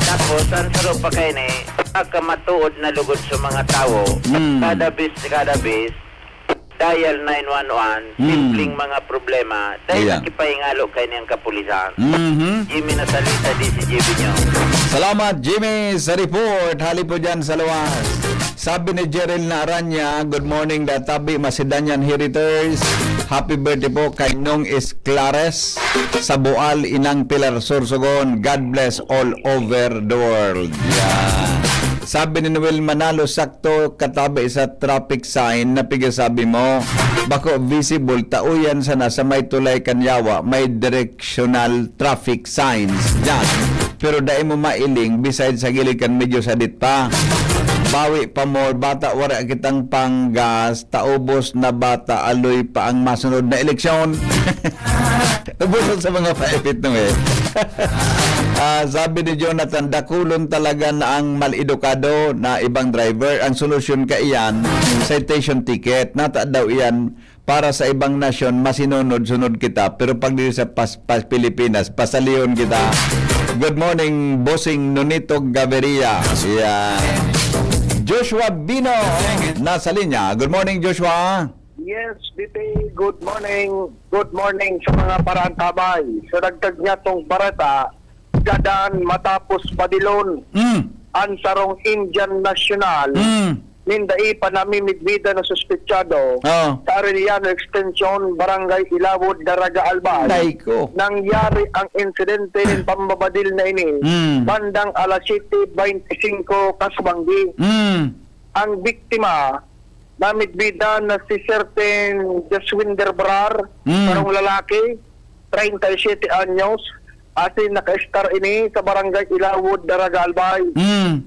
Tapos, ang saro pa kayo ni, pagkamatuod na lugod sa mga tawo, Mm. kada bis, kada bis, dial nine one one, Mm. simpleng mga problema, dahil Yeah. nakipahingalo kayo niyang kapulisan. Mhm. Jimmy Nasalita, D C G B News. Salamat, Jimmy, sa report. Hali po dyan sa luwas. Sabi ni Jeril na Aranya, "Good morning, da tabi, Macedonian Heritors. Happy birthday po kay Nong Esclares sa Boal, Inang Pilar, Sorsogon. God bless all over the world." Yeah. Sabi ni Noel Manalo, "Sakto, katabi sa traffic sign na pigasabi mo. Bako visible, tauyan sana sa may tulay kan yawa, may directional traffic signs dyan. Pero dai mo mailing, beside sa gilid kan medyo sadit pa. Bawi pa more, bata wala kitang panggas, taubos na bata, aloy pa ang masunod na eleksyon." Ubusan sa mga paipit nung eh. Ah, sabi ni Jonathan, "Dakulon talaga na ang mal-edukado na ibang driver. Ang solusyon ka iyan, citation ticket. Nata daw iyan para sa ibang nasyon, masinunod-sunod kita. Pero pag dito sa pas, pas Pilipinas, pasalihon kita." Good morning, Bossing Nonito Gaviria. Yeah. Joshua Bino, nasa linya. Good morning, Joshua. Yes, B P, good morning. Good morning sa mga paraantabay. Sa dagdag niya tong bareta, gadan matapos badilon Mm. ang sarong Indian national Mm. nin dai pa namimidbidan na suspetsado Oh. sa Arellano Extension, Barangay Ilawod, Daraga, Albay. Day ko. Nangyari ang insidente nin pambabadil na ini Mm. bandang alas siyete beintisinko kasubanggi. Mm. Ang biktima, namidbidan na si Certain Jaswinder Brar, Mm. sarong lalaki, treinta y siete anyos, asin naka-estar ini sa Barangay Ilawod, Daraga, Albay. Mm.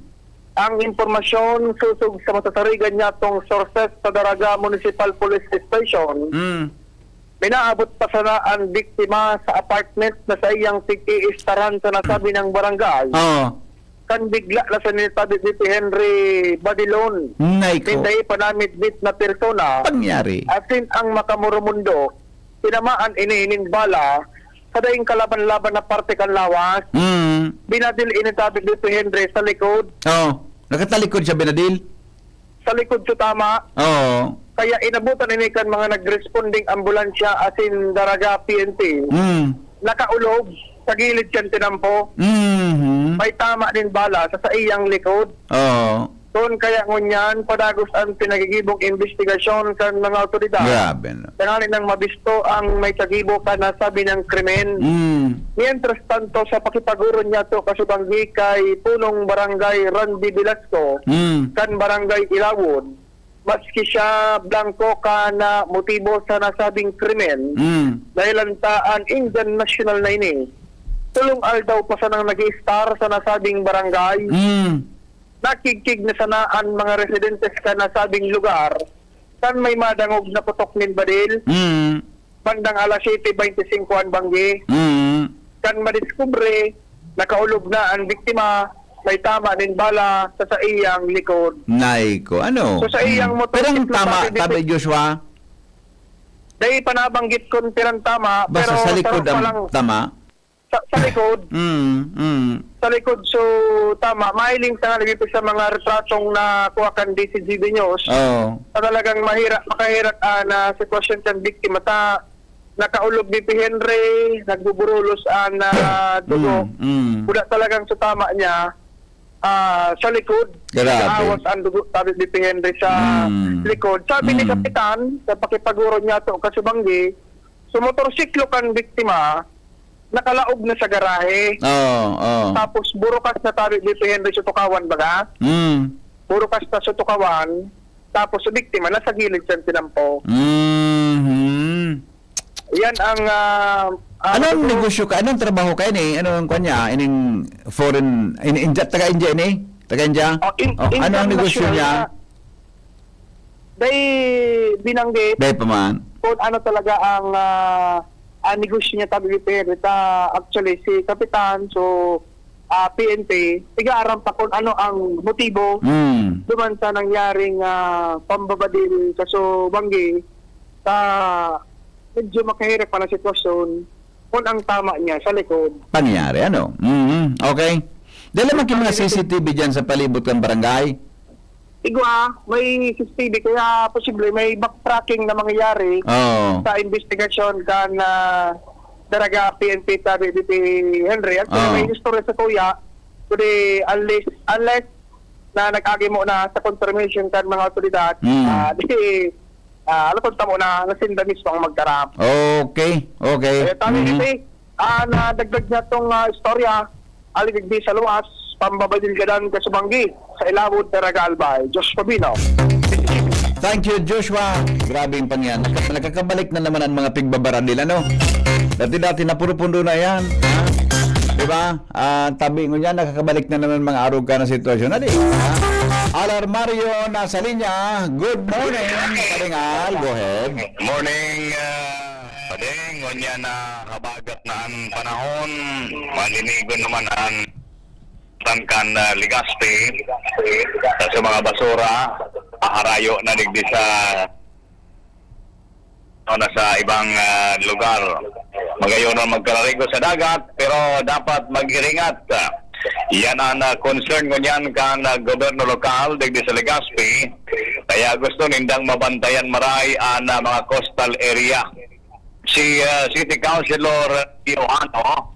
Ang impormasyon sosog sa masasarigan niyatong sources sa Daraga Municipal Police Station, Mm. minaabot pa sana ang biktima sa apartment na sa iyang pig-iistaran sa nasabi ng barangay. Oh. Kan bigla na sa nitabi ni Henry Badilon. Nay ko. Nin dai pa namidbit na persona. Pangyari. Asin ang makamurumundo, tinamaan ini nin bala sa daing kalaban-laban na parte kan lawas. Mm. Binadil ini tabi ni Henry sa likod. Oh. Nakatalikod siya, binadil? Sa likod sa tama. Oh. Kaya inabutan ini kan mga nagresponding ambulansya asin Daraga P N P. Mm. Nakaulog sa gilid kan tinampo. Mhm. May tama nin bala sa saiyang likod. Oh. Kun kaya ngunyan, padagos ang pinagigibong imbestigasyon kan mga awtoridad. Grabe na. Tanganing nang mabisto ang may kagibo kan nasabi niyang krimen. Mm. Mientras tanto, sa pakipaguro niyato kasubanggi kay Punong Barangay Randy Velasco, Mm. kan Barangay Ilawod, maski siya blangko kan motibo sa nasabing krimen, Mm. dahilan ta an Indian national na ini. Tulong aldaw pa sanang nag-i-estar sa nasabing barangay. Mm. Nakigkig na sana an mga residentes kan nasabing lugar kan may madangog na putok nin badil. Mm. Bandang alas siyete beintisinko an banggi. Mm. Kan madiskubre, nakaulog na an biktima, may tama nin bala sa saiyang likod. Nay ko. Ano? So, sa iyang Mm. motor, Pirang sitlo tama, sabi dito. tabi Joshua? Dai pa nabanggit kun pirang tama, Basta pero sa likod sarong pa ang lang, tama? sa, sa likod, Mm, mm. sa likod, so tama, mahiling sa nga nagpipis sa mga retratong na kuha kan D C G B News. Oh. Na talagang mahirap, makahirak ah, na sitwasyon kan biktima. Ta, nakaulog ni P. Henry, nagbuburulos ang ah, dugo. Mm, mm. Wala talagang sa tama niya, ah, sa likod. Grabe. Naawas ang dugo, sabi ni P. Henry sa Mm. likod. Sabi ni Mm. Kapitan, sa pakipaguro niya to, kasubanggi, sa motorsiklo kan biktima, nakalaog na sa garahe. Oo, oo. Tapos burukas na tabi ni Henry sa tukawan, baga? Mm. Burukas na sa tukawan, tapos sa biktima, nasa gilid siyang tinampo. Mhm. Yan ang, ah, ah, Anong siguro negosyo ka? Anong trabaho ka ini? Ano ang kwan niya? Ining foreign, in, in, taga India ini? Taga India? Oh, in, Oh, ano ang negosyo international niya? na. Dai binanggit Dai pa man. kung ano talaga ang, ah, ang negosyo niya, tabi ni Perry. Ta, actually, si Kapitan, so, ah, P N P, tiga-aram pa kung ano ang motibo Hmm. duman sa nangyaring, ah, pambabadil kaso banggi. Ta, medyo makahirak pa na sitwasyon kung ang tama niya sa likod. Pangyari, ano? Mhm. Okay. Dala man ki mga Ang C C T V dyan sa palibot kan barangay? Igwa, may C C T V, kaya posible may backtracking na mangyayari Oo. sa investigasyon kan, ah, Daraga P N P, sabi ni P Henry. At Oo. may istorya sa tuya, kundi unless, unless na nag-agi mo na sa confirmation kan mga otoridad, Mm. ah, di, ah, alatod ta mo na, na sinda mismo ang magdara. Okay, okay. Kaya sabi Mhm. ni P, ah, nadagdag niya tong, ah, istorya, aliligdi sa luwas, pambabadil gadan kasubanggi, sa Ilawod, Daraga, Albay. Josh Pabino. Thank you, Joshua. Grabe yung pangyan. Nagka-, nagkakabalik na naman ang mga pigbabara nila, no? Dati-dati, napuro-pundo na yan. Ha? Di ba? Ah, tabi ngunyan, nakakabalik na naman mga arog ka na sitwasyon. Ano eh? Ha? Alar Mario, nasa linya. Good morning, Paringal. Go ahead. Morning, ah, Padeng. Ngunyan na habagat na ang panahon. Malinigon naman ang tan kan, ah, Legazpi. Sa, sa mga basura, aharayo na digdi sa, o na sa ibang, ah, lugar. Magayon na magkararigo sa dagat, pero dapat mag-iringat. Yan ang, ah, concern ngunyan kan, ah, gobyerno lokal digdi sa Legazpi. Kaya gusto nindang mabantayan maray ang, ah, mga coastal area. Si, ah, City Councilor Johanno,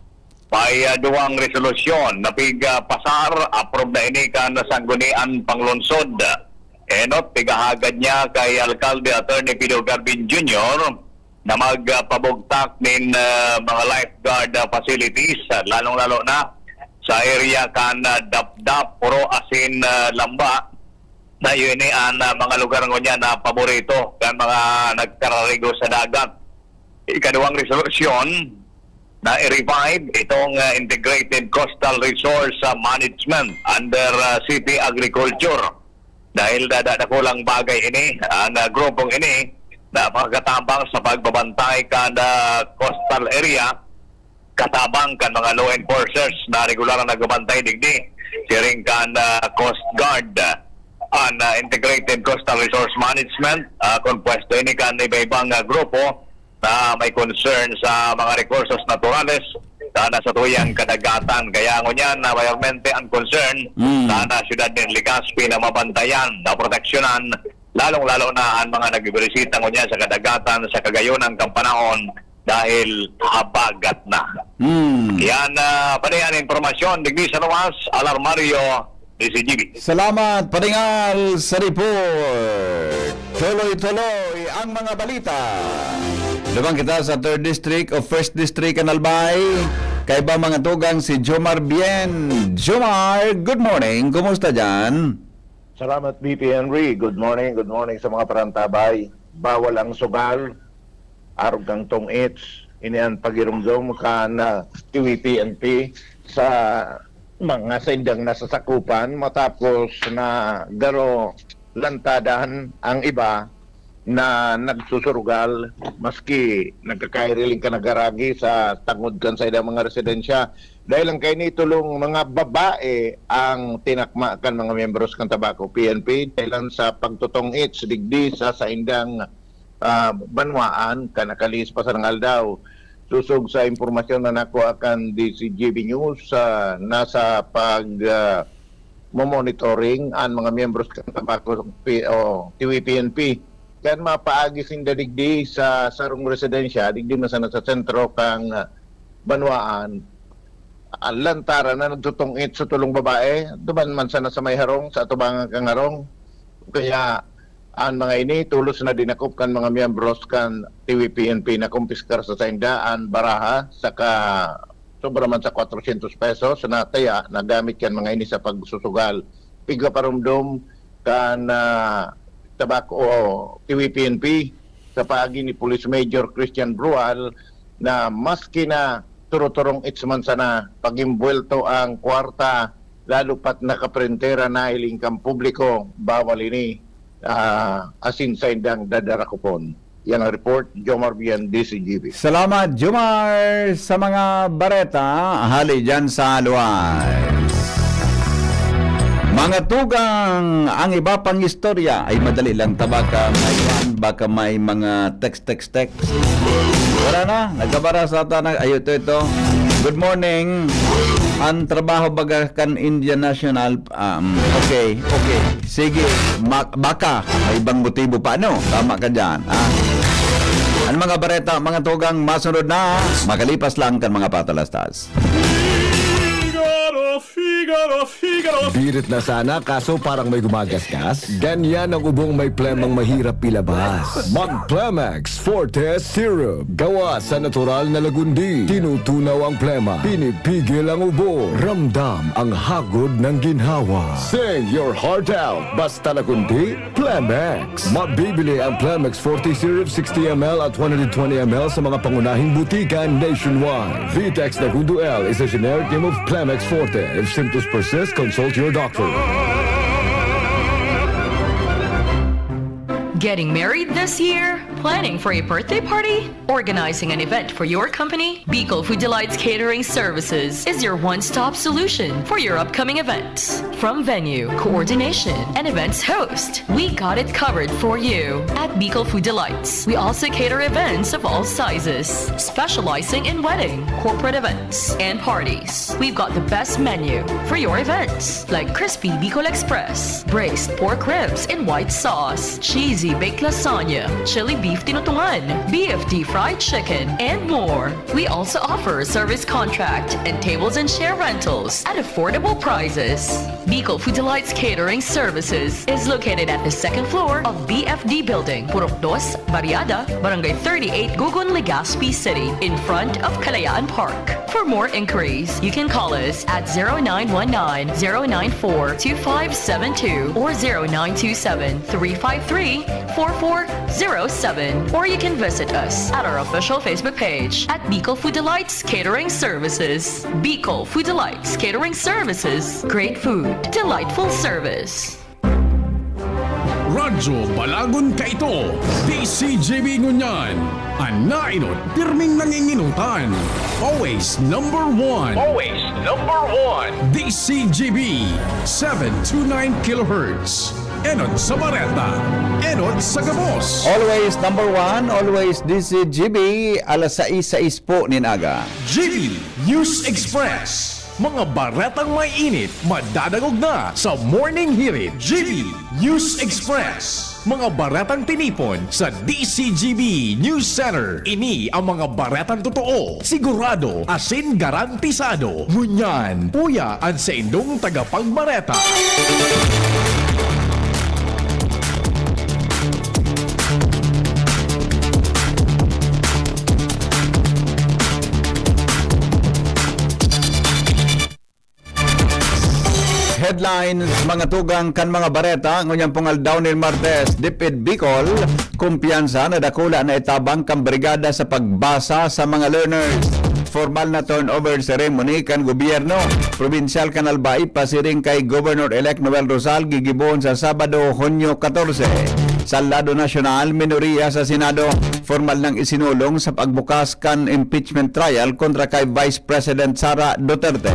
may, ah, duwang resolusyon na pig, ah, pasar, approve na ini kan Sangguniang Panglungsod. Enot, pigahagad niya kay Alkalde Attorney Pido Garbin Junior na mag, ah, pabugtak nin, ah, mga lifeguard, ah, facilities, ah, lalong-lalo na sa area kan, ah, Dapdap, Puro asin, ah, Lamba. Na yun ni an, ah, mga lugar ngunyan na paborito kan mga nagkararigo sa dagat. Ikaduwang resolusyon na i-revive itong, ah, Integrated Coastal Resource, ah, Management under, ah, City Agriculture. Dahil da-, da-, dakulang bagay ini, ang, ah, grupong ini na makakatabang sa pagbabantay kan, ah, coastal area, katabang kan mga law enforcers na regular na nagbabantay digdi. Siring kan, ah, Coast Guard, ah, an, ah, Integrated Coastal Resource Management, ah, kompuesto ini kan iba-ibang, ah, grupo na may concern sa mga recursos naturales na nasa tuyang kadagatan. Kaya ngunyan na mayormente ang concern Mm. sa, na siyudad ng Legazpi na mabantayan, na proteksyonan, lalong-lalo na ang mga nagbibirisita ngunyan sa kadagatan sa kagayonan kan panahon dahil habagat na. Hmm. Yan, ah, pati yan impormasyon. Digdi sa luwas, Alarmario, D C G B. Salamat, Paringal, sa report. Tuloy-tuloy ang mga balita. Naman kita sa third District o first District kan Albay. Kaiba mga tugang si Jomar Bien. Jomar, good morning. Kumusta dyan? Salamat, B P Henry. Good morning, good morning sa mga parantabay. Bawal ang sugal, arog kang tong-its. Ini an pagirumdom kan, ah, T V P N P sa mga saindang nasasakupan matapos na garo lantadan ang iba na nagsusurugal, maski nagkakairiling ka nagaragi sa tangod kan saindang mga residensya. Dahil lang kaini, tolong mga babae ang tinakma kan mga miyembros kan Tabaco P N P dahil lang sa pagtotong-its digdi sa saindang, ah, banwaan kan nakalihis pa sarong aldaw. Sosog sa impormasyon na nakuha kan D C G B News, ah, nasa pag, ah, mo-monitoring an mga miyembros kan Tabaco P-, o T V P N P. Kan mapaagi sinda digdi sa sarong residensya, digdi man sana sa sentro kan, ah, banwaan, ah, lantaran na nagtutong-it sa tolong babae, duman man sana sa may harong, sa atubangan kan harong. Kaya, An mga ini tolos na dinakop kan mga miyembros kan T V P N P. Nakumpiskar sa sainda an baraha saka sobra man sa kwatrosyentos pesos na taya na gamit kan mga ini sa pagsusugal. Pigkaparumdom kan, ah, Tabaco o T V P N P sa paagi ni Police Major Christian Brual na maski na turo-turong its man sana pag-imbuwelto ang kwarta, lalo pat nakaprintera na hiling kan publiko, bawal ini, ah, asin saindang dadarakupon. Yan ang report, Jomar Bian, D C G B. Salamat, Jomar, sa mga bareta hali dyan sa Luwais. Mga tugang, ang iba pang istorya ay madali lang ta, baka may, baka may mga text, text, text. Wala na, nagkabara sa ta na, ay, ito, ito. Good morning. Ang trabaho baga kan Indian National, um, okay, okay. Sige, ma- baka may ibang motibo pa, no? Tama ka dyan, ha? Ang mga bareta, mga tugang, masunod na, makalipas lang kan mga patalastas. Figaro, Figaro, Figaro. Birit na sana, kaso parang may gumagasgas. Ganyan ang ubong may plemang mahirap ilabas. Mag Plemex Forte Syrup. Gawa sa natural na lagundi. Tinutunaw ang plema. Pinipigil ang ubo. Ramdam ang hagod ng ginhawa. Sing your heart out. Basta lagundi, Plemex. Mabibili ang Plemex Forte Syrup sixty M L at one hundred twenty M L sa mga pangunahing butika nationwide. Vitex Nagundo L is a generic name of Plemex Forte. If symptoms persist, consult your doctor. Getting married this year? Planning for a birthday party? Organizing an event for your company? Bicol Food Delights Catering Services is your one-stop solution for your upcoming events. From venue, coordination, and events host, we got it covered for you. At Bicol Food Delights, we also cater events of all sizes, specializing in wedding, corporate events, and parties. We've got the best menu for your events, like crispy Bicol Express, braised pork ribs in white sauce, cheesy baked lasagna, chili beef tinutungan, B F D fried chicken, and more. We also offer service contract and tables and chair rentals at affordable prices. Bicol Food Delights Catering Services is located at the second floor of B F D Building, Purok Dos, Barriada, Barangay thirty-eight, Gugun, Legazpi City, in front of Kalayaan Park. For more inquiries, you can call us at zero nine one nine, zero nine four, two five seven two or zero nine two seven, three five three, four four zero seven, or you can visit us at our official Facebook page at Bicol Food Delights Catering Services. Bicol Food Delights Catering Services. Great food, delightful service. Radyo Balagon kaito, D C G B ngunyan. An nainot, pirming nanginginutan. Always number one. Always number one. D C G B, seven two nine kilohertz. Enot sa bareta, enot sa gabos. Always number one, always D C G B, alas sais, sais po nin aga. G B News Express. Mga baretang may init, madadangog na sa Morning Hirit. G B News Express. Mga baretang tinipon sa D C G B News Center. Ini ang mga baretang totoo, sigurado, asin garantisado. Ngunyan, uya an saindong tagapagbareta. Headlines, mga tugang kan mga bareta, ngunyan pong aldaw nin Martes, DepEd Bicol, kumpiyansa na dakula na itabang kan brigada sa pagbasa sa mga learners. Formal na turnover ceremony kan gobyerno probinsyal kan Albay pasiring kay Governor-elect Noel Rosal gigibohon sa Sabado, Hunyo katorse. Sa lado nasyonal, minoriya sa Senado, formal nang isinulong sa pagbukas kan impeachment trial kontra kay Vice President Sara Duterte.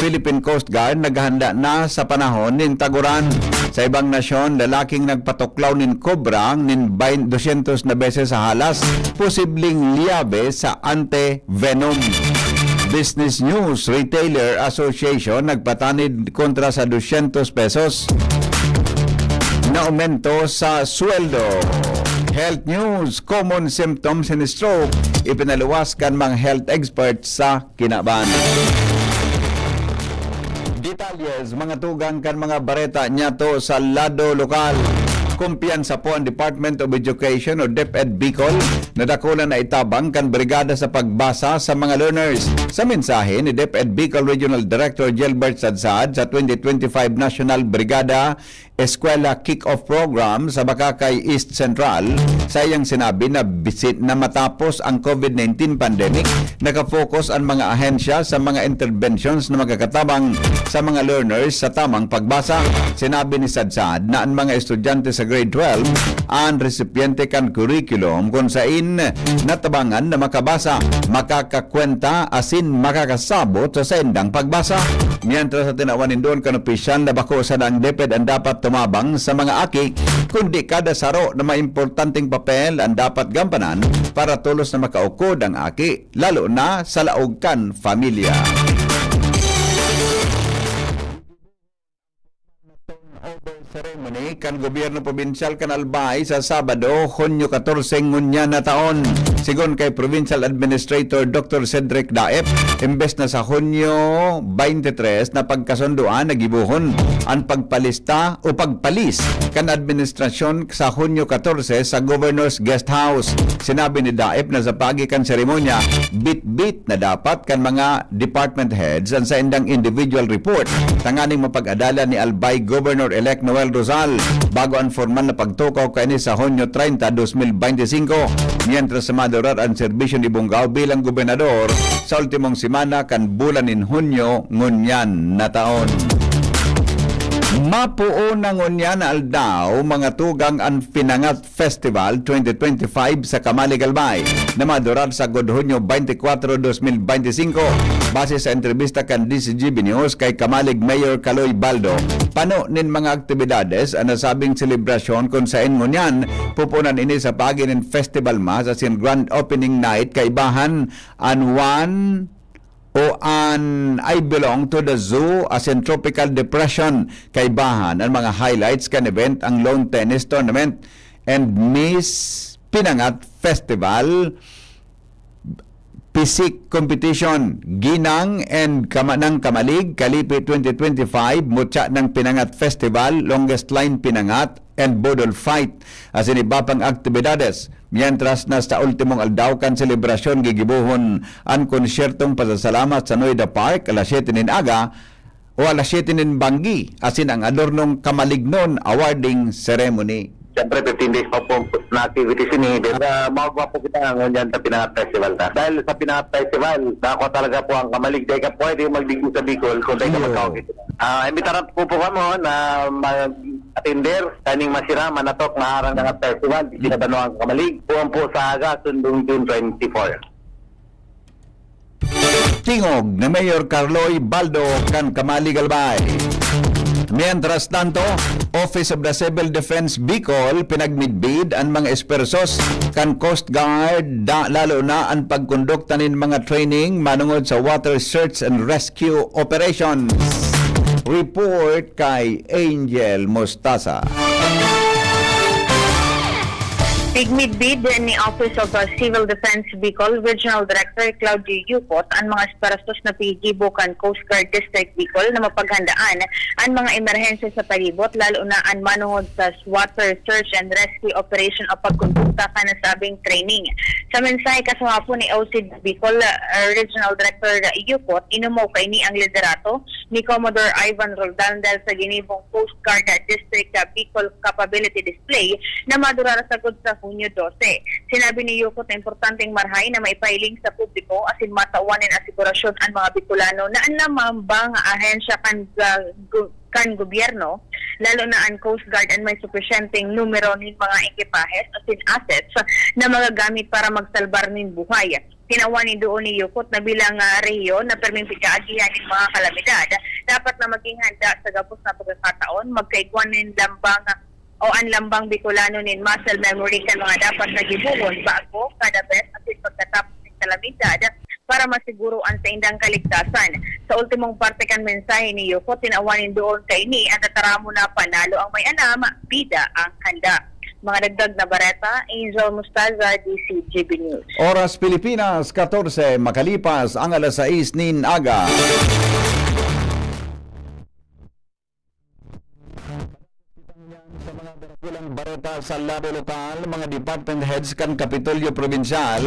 Philippine Coast Guard naghahanda na sa panahon nin taguran. Sa ibang nasyon, lalaking nagpatuklaw nin kobra nin bain-, dosyentos na beses sa halas, posibleng liyabe sa ante-venom. Business News, Retailer Association nagpatanid kontra sa dosyentos pesos na aumento sa sweldo. Health News, common symptoms in stroke, ipinaluwas kan mga health experts sa kinaban. Detalyes, mga tugang kan mga bareta niyato sa lado lokal. Kumpiyansa po ang Department of Education o DepEd Bicol na dakula na itabang kan brigada sa pagbasa sa mga learners. Sa mensahe ni DepEd Bicol Regional Director Gilbert Sadsad sa twenty twenty-five National Brigada Eskwela Kick-Off Program sa Bacacay East Central, sa iyang sinabi na bisit na matapos ang COVID nineteen pandemic, nakafocus ang mga ahensya sa mga interventions na makakatabang sa mga learners sa tamang pagbasa. Sinabi ni Sadsad na ang mga estudyante sa grade twelve ang resipiente kan curriculum kun sain natabangan na makabasa, makakakwenta asin makakasabot sa saindang pagbasa. Mientras sa tinawan nindon kan opisyal na bako sana ang DepEd ang dapat tumabang sa mga aki, kundi kada saro na may importanteng papel ang dapat gampanan para tolos na makaukod ang aki, lalo na sa laog kan pamilya. Turnover ceremony kan gobyerno probinsyal kan Albay sa Sabado, Hunyo katorse ngunyan na taon. Sigon kay Provincial Administrator Doctor Cedric Daep, imbes na sa Hunyo twenty-three na pagkasundoan na gibohon ang pagpalista o pagpalis kan administrasyon sa Hunyo katorse sa Governor's Guest House. Sinabi ni Daep na sa paagi kan seremonya, bitbit na dapat kan mga department heads an saindang individual report tanganing mapag-adalan ni Albay Governor-elect Noel Rosal bago ang formal na pagtukaw kaini sa Hunyo treinta, dos mil beintisinko, mientras sa madurar ang serbisyo ni Bongao bilang gobernador sa ultimong semana kan bulan nin Hunyo ngunyan na taon. Mapuon na ngunyan na aldaw, mga tugang, ang Pinangat Festival twenty twenty-five sa Camalig, Albay, na madurar sagkod Hunyo twenty-four, dos mil beintisinko. Base sa entrebista kan D C G B News kay Camalig Mayor Kaloy Baldo, pano nin mga aktibidades an nasabing selebrasyon kun saen ngunyan pupunan ini sa paagi nin festival mass asin grand opening night kaibahan an One o an I Belong to the Zoo asin Tropical Depression. Kaibahan an mga highlights kan event, ang lawn tennis tournament and Miss Pinangat Festival, physique competition, Ginang and Kama-, ng Kamalig, Kalipi twenty twenty-five, Mutya ng Pinangat Festival, Longest Line Pinangat, and Boodle Fight, asin iba pang aktibidades. Mientras na sa ultimong aldaw kan selebrasyon, gigibohon an konsyertong pasasalamat sa Noida Park, alas siyete nin aga o alas siyete nin banggi, asin ang adornong kamalignon awarding ceremony. Siyempre, fifteen days pa po na activities ini. Pero, ah, magwa po kita ngunyan sa Pinangat Festival na. Dahil sa Pinangat Festival, nakakuha talaga po ang kamalig. Dahil ka pwede magdigdi sa Bicol kung dahil ka Iyo. magkawag ito. Ah, imbitaran po po kamo na mag-atender, kaning masira, manatok, maharang nga festival, di sila banwang kamalig. Puwan po sa aga, sundong June twenty-four. Tingog ni Mayor Carloy Baldo kan Kamalig, Albay. Mientras tanto, Office of the Civil Defense Bicol pinagmidbid an mga esfuerzos kan Coast Guard, da, lalo na an pagkondukta nin mga training manungod sa water search and rescue operations. Report kay Angel Mostaza. Pigmidbid ni Office of uh, Civil Defense Bicol Regional Director Claudio Yucot an mga esfuerzos na pinigibo kan Coast Guard District Bicol na mapaghandaan an mga emerhensya sa palibot, lalo na an manungod sa water search and rescue operation o pagkondukta kan nasabing training. Sa mensahe kasuhapon ni O C Bicol uh, Regional Director Yucot, inumaw kaini ang liderato ni Commodore Ivan Roldan dahil sa ginibong Coast Guard District uh, Bicol Capability Display na madurar sagkod sa Hunyo dose. Sinabi ni Yucot na importanteng marahay na maipailing sa publiko asin matawan nin asigurasyon an mga Bicolano na an namambang ahensya kan ga-, gu-, kan gobyerno, lalo na an Coast Guard, an may supisyenteng numero nin mga ekipahes asin assets na magagamit para magsalbar nin buhay. Tinawan nin duon ni Yucot na bilang ah, rehiyon na perming pigkaagihan nin mga kalamidad, dapat na maging handa sa gabos na pagkakataon, magkaigwa nin lambang o an lambang Bicolano nin muscle memory kan mga dapat na gibohon bago, kada bes, asin pagkatapos nin kalamidad para masiguro an saindang kaligtasan. Sa ultimong parte kan mensahe ni Yucot, tinawan nin duon kaini an tataramon na panalo ang may alam, bida ang handa. Mga dagdag na bareta, Angel Mostaza, D C G B News. Oras Pilipinas, katorse makalipas ang alas sais nin aga. Ulang bareta sa lado lokal, mga department heads kan Kapitolyo Probinsyal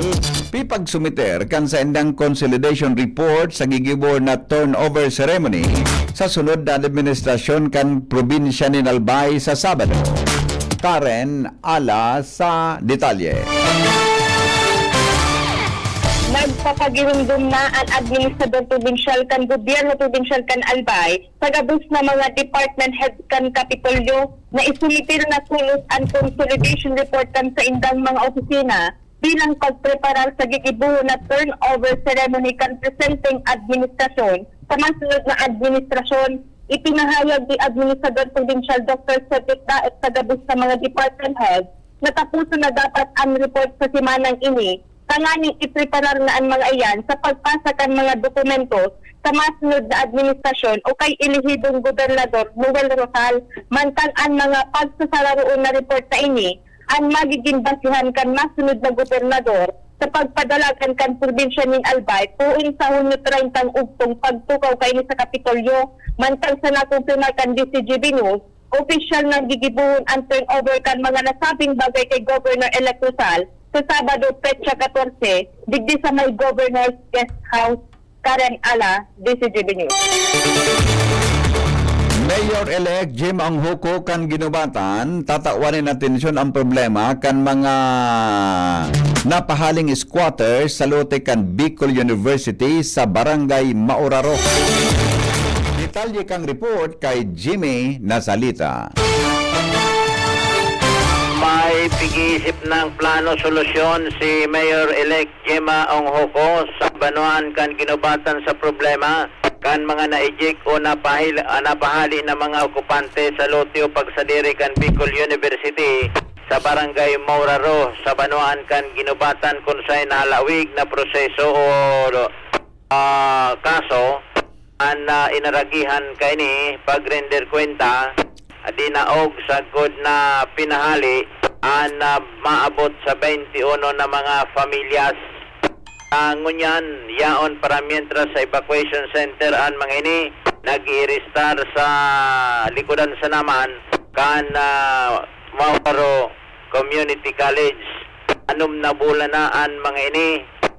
pipagsumiter kan saindang consolidation report sa gigibo na turnover ceremony sa sunod na administrasyon kan probinsya nin Albay sa Sabado. Karen Ala sa detalye. Nagpapagirumdom na an administrador probinsyal kan gobyerno probinsyal kan Albay sa gabos na mga department head kan Kapitolyo na isumiter na tolos an consolidation report kan saindang mga opisina bilang pagpreparar sa gigibohon na turnover ceremony kan presenteng administrasyon sa masunod na administrasyon. Ipinahayag ni Administrador Probinsyal Doctor Cedric Daet sa gabos na mga department head na taposon na dapat an report sa semanang ini tanganing ipreparar na an mga iyan sa pagpasa kan mga dokumento sa masunod na administrasyon o kay elehidong gobernador Noel Rosal, mantang an mga pagsasararoon na report na ini an magigin basihan kan masunod na gobernador sa pagpadalagan kan probinsya nin Albay poon sa Hunyo treinta ugtong pagtukaw kaini sa Kapitolyo, mantang sa nakumpirmar kan D C G B News, opisyal na gigibohon an turnover kan mga nasabing bagay kay Governor-elect Rosal sa Sabado, petsa katorse, digdi sa may Governor's Guest House. Karen Ala, D C G B News. Mayor-elect Jim Anghoco kan Guinobatan, tatawan nin atensyon ang problema kan mga napahaling squatters sa lote kan Bicol University sa Barangay Mauraro. Detalye kan report kay Jimmy Nasalita. May pig-iisip ng plano solusyon si Mayor-elect Gemma Onghoco sa banwaan kan Guinobatan sa problema kan mga naijik o napahil-, ah, napahali na mga okupante sa lote o pagsadiri kan Bicol University sa Barangay Mauraro sa banwaan kan Guinobatan, kun saen halawig na proseso o, ah, kaso an, ah, inaragihan kaini pagrender kwenta, dinaog sagkod na pinahali an, ah, maabot sa baynte uno na mga familyas. Ah, ngunyan, yaon para mientras sa evacuation center an mga ini, nag-iiristar sa likodan sana man kan, ah, Mauraro Community College. Anom na bulan na an mga ini,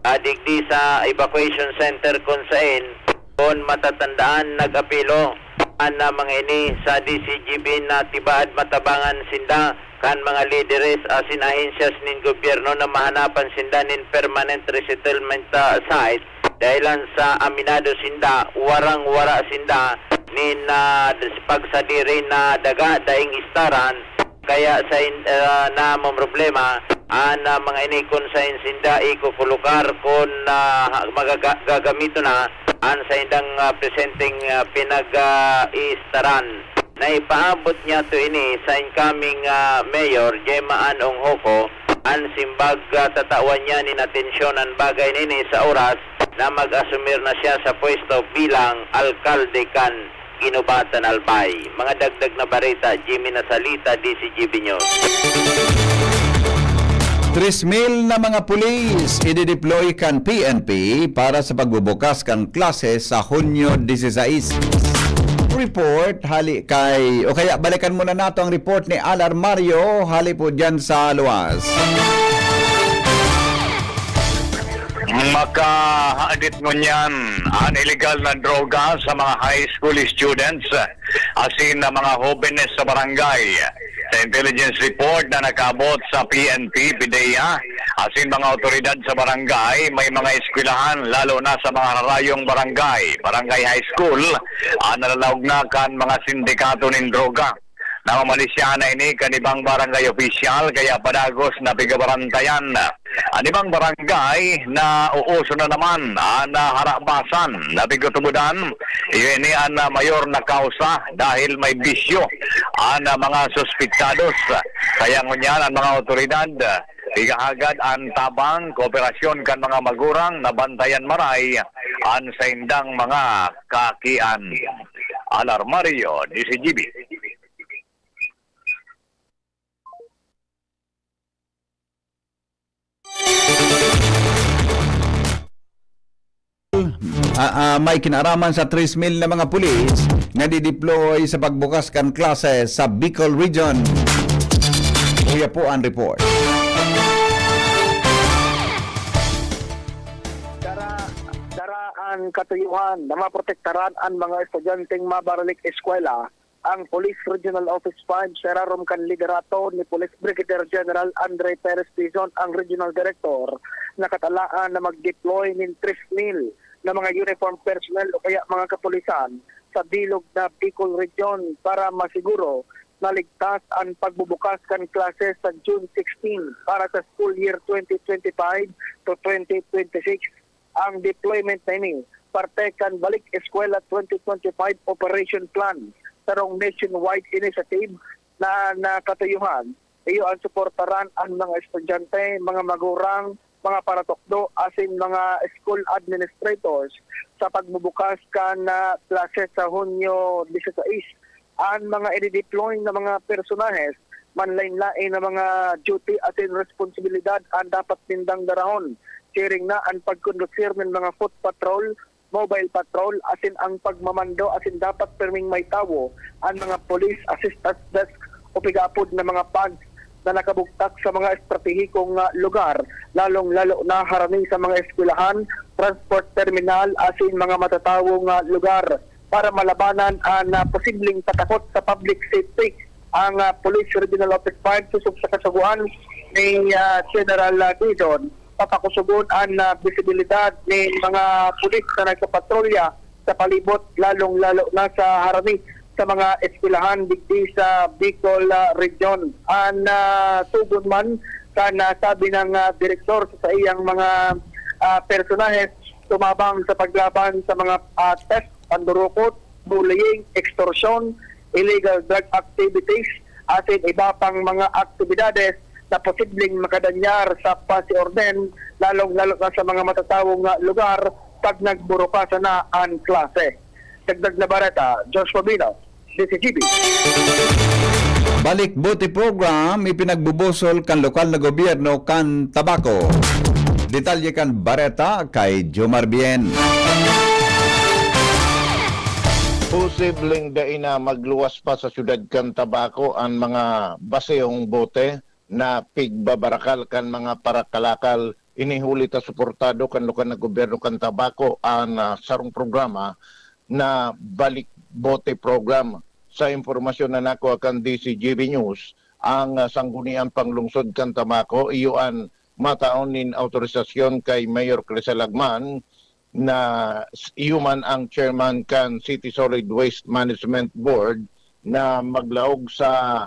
ah, digdi sa evacuation center kun saen, kun matatandaan, nag-apelo an, ah, mga ini sa D C G B na tibaad matabangan sinda kan mga lideres asin ahensyas nin gobyerno na mahanapan sinda nin permanent resettlement, ah, site, dahelan sa aminado sinda, warang-wara sinda nin, ah, pagsadiri na daga daing istaran, kaya sain-, ah, namomroblema an, ah, mga ini kun saen sinda ikokolokar kun, ah, magaga-, gagamiton na an saindang, ah, presenteng, ah, pinag-, ah, iistaran. Naipaabot niyato ini sa incoming, ah, Mayor Gemma Ann Onghoco, an simbag, ah, tatawan niya nin atensyon an bagay na ini sa oras na mag-asumir na siya sa pwesto bilang alkalde kan Guinobatan, Albay. Mga dagdag na bareta, Jimmy Nasalita, D C G B News. Tres mil na mga pulis idideploy kan P N P para sa pagbubukas kan klase sa Hunyo dieciséis. Report hali kay, o kaya balikan muna nato ang report ni Alar Mario, hali po dyan sa luwas. Makahadit ngunyan an ilegal na droga sa mga high school students asin na mga hobenes sa barangay. Sa intelligence report na nakaabot sa P N P, PDEA, asin mga awtoridad sa barangay, may mga eskwelahan, lalo na sa mga hararayong barangay, barangay high school, ah, nalalaog na kan mga sindikato nin droga. Namamalisyahan na ini kan ibang barangay opisyal, kaya padagos na pigabarantayan. An ibang barangay, nauuso na naman an, ah, harabasan na pigtutubodan. Iyo ini an, ah, mayor na kausa dahil may bisyo an, ah, mga suspiktados. Kaya ngunyan an mga awtoridad, ah, igahagad an tabang, kooperasyon kan mga magurang na bantayan maray an saindang mga kakian. Alar Mario, D C G B. Ah, ah, may kinaaraman sa tres mil na mga pulis na dideploy sa pagbukas kan klase sa Bicol Region. Iya po ang report. Dara, dara an katuyuhan na maprotektaran an mga estudyanteng mabaralik eskwela. Ang Police Regional Office five, sa irarom kan liderato ni Police Brigadier General Andre Perez Tizon, ang Regional Director, nakatalaan na mag-deploy nin tres mil na mga uniform personnel o kaya mga kapulisan sa bilog na Bicol Region para masiguro na ligtas an pagbubukas kan klase sa June sixteen para sa school year twenty twenty-five to twenty twenty-six. Ang deployment na ini parte kan Balik Eskwela twenty twenty-five Operation Plan, sarong nationwide initiative na nakatuyuhan. Iyo ang suportaran an mga estudyante, mga magurang, mga paratukdo asin mga school administrators sa pagbubukas kan ah, klase sa Hunyo dieciséis. An mga i-deploy na mga personahes, manlain-lain na mga duty asin responsibilidad an dapat nindang darahon. Siring na an pagkondusir nin mga foot patrol, mobile patrol, asin ang pagmamando asin dapat pirming may tawo, an mga police assistance desk o pigapod na mga pads na nakabugtak sa mga estratehikong ah, lugar, lalong-lalo na harani sa mga eskwelahan, transport terminal, asin mga matatawong ah, lugar para malabanan an ah, posibleng patakot sa public safety. Ang ah, Police Regional Office five sosog sa kasugoan ni ah, General ah, Dizon, papakusugon an ah, bisibilidad nin mga pulis na nagpapatrolya sa palibot, lalong-lalo na sa harani sa mga eskwelahan digdi sa Bicol ah, Region. An ah, tugon man kan ah, sabi ng ah, direktor sa saiyang mga ah, personahes tumabang sa paglaban sa mga ah, theft, pandurukot, bullying, extortion, illegal drug activities, asin iba pang mga aktibidades na posibleng makadanyar sa pasiorden, lalong-lalo na sa mga matatawong ah, lugar pag nagburukasan na an klase. Dagdag na bareta, Joshua Bino, D C G B. Balik Bote Program ipinagbubusol kan lokal na gobyerno kan Tabaco. Detalye kan bareta kay Jomar Bien. Posibleng dai na magluwas pa sa siyudad kan Tabaco an mga basehong bote na pigbabarakal kan mga parakalakal. Ini huli ta suportado kan lokal na gobyerno kan Tabaco an ah, sarong programa na Balik Bote Program. Sa impormasyon na nakuha kan D C G B News, ang ah, Sangguniang Panglungsod kan Tabaco iyo an mataon nin autorisasyon kay Mayor Crisel Agman na s- iyo man ang chairman kan City Solid Waste Management Board na maglaog sa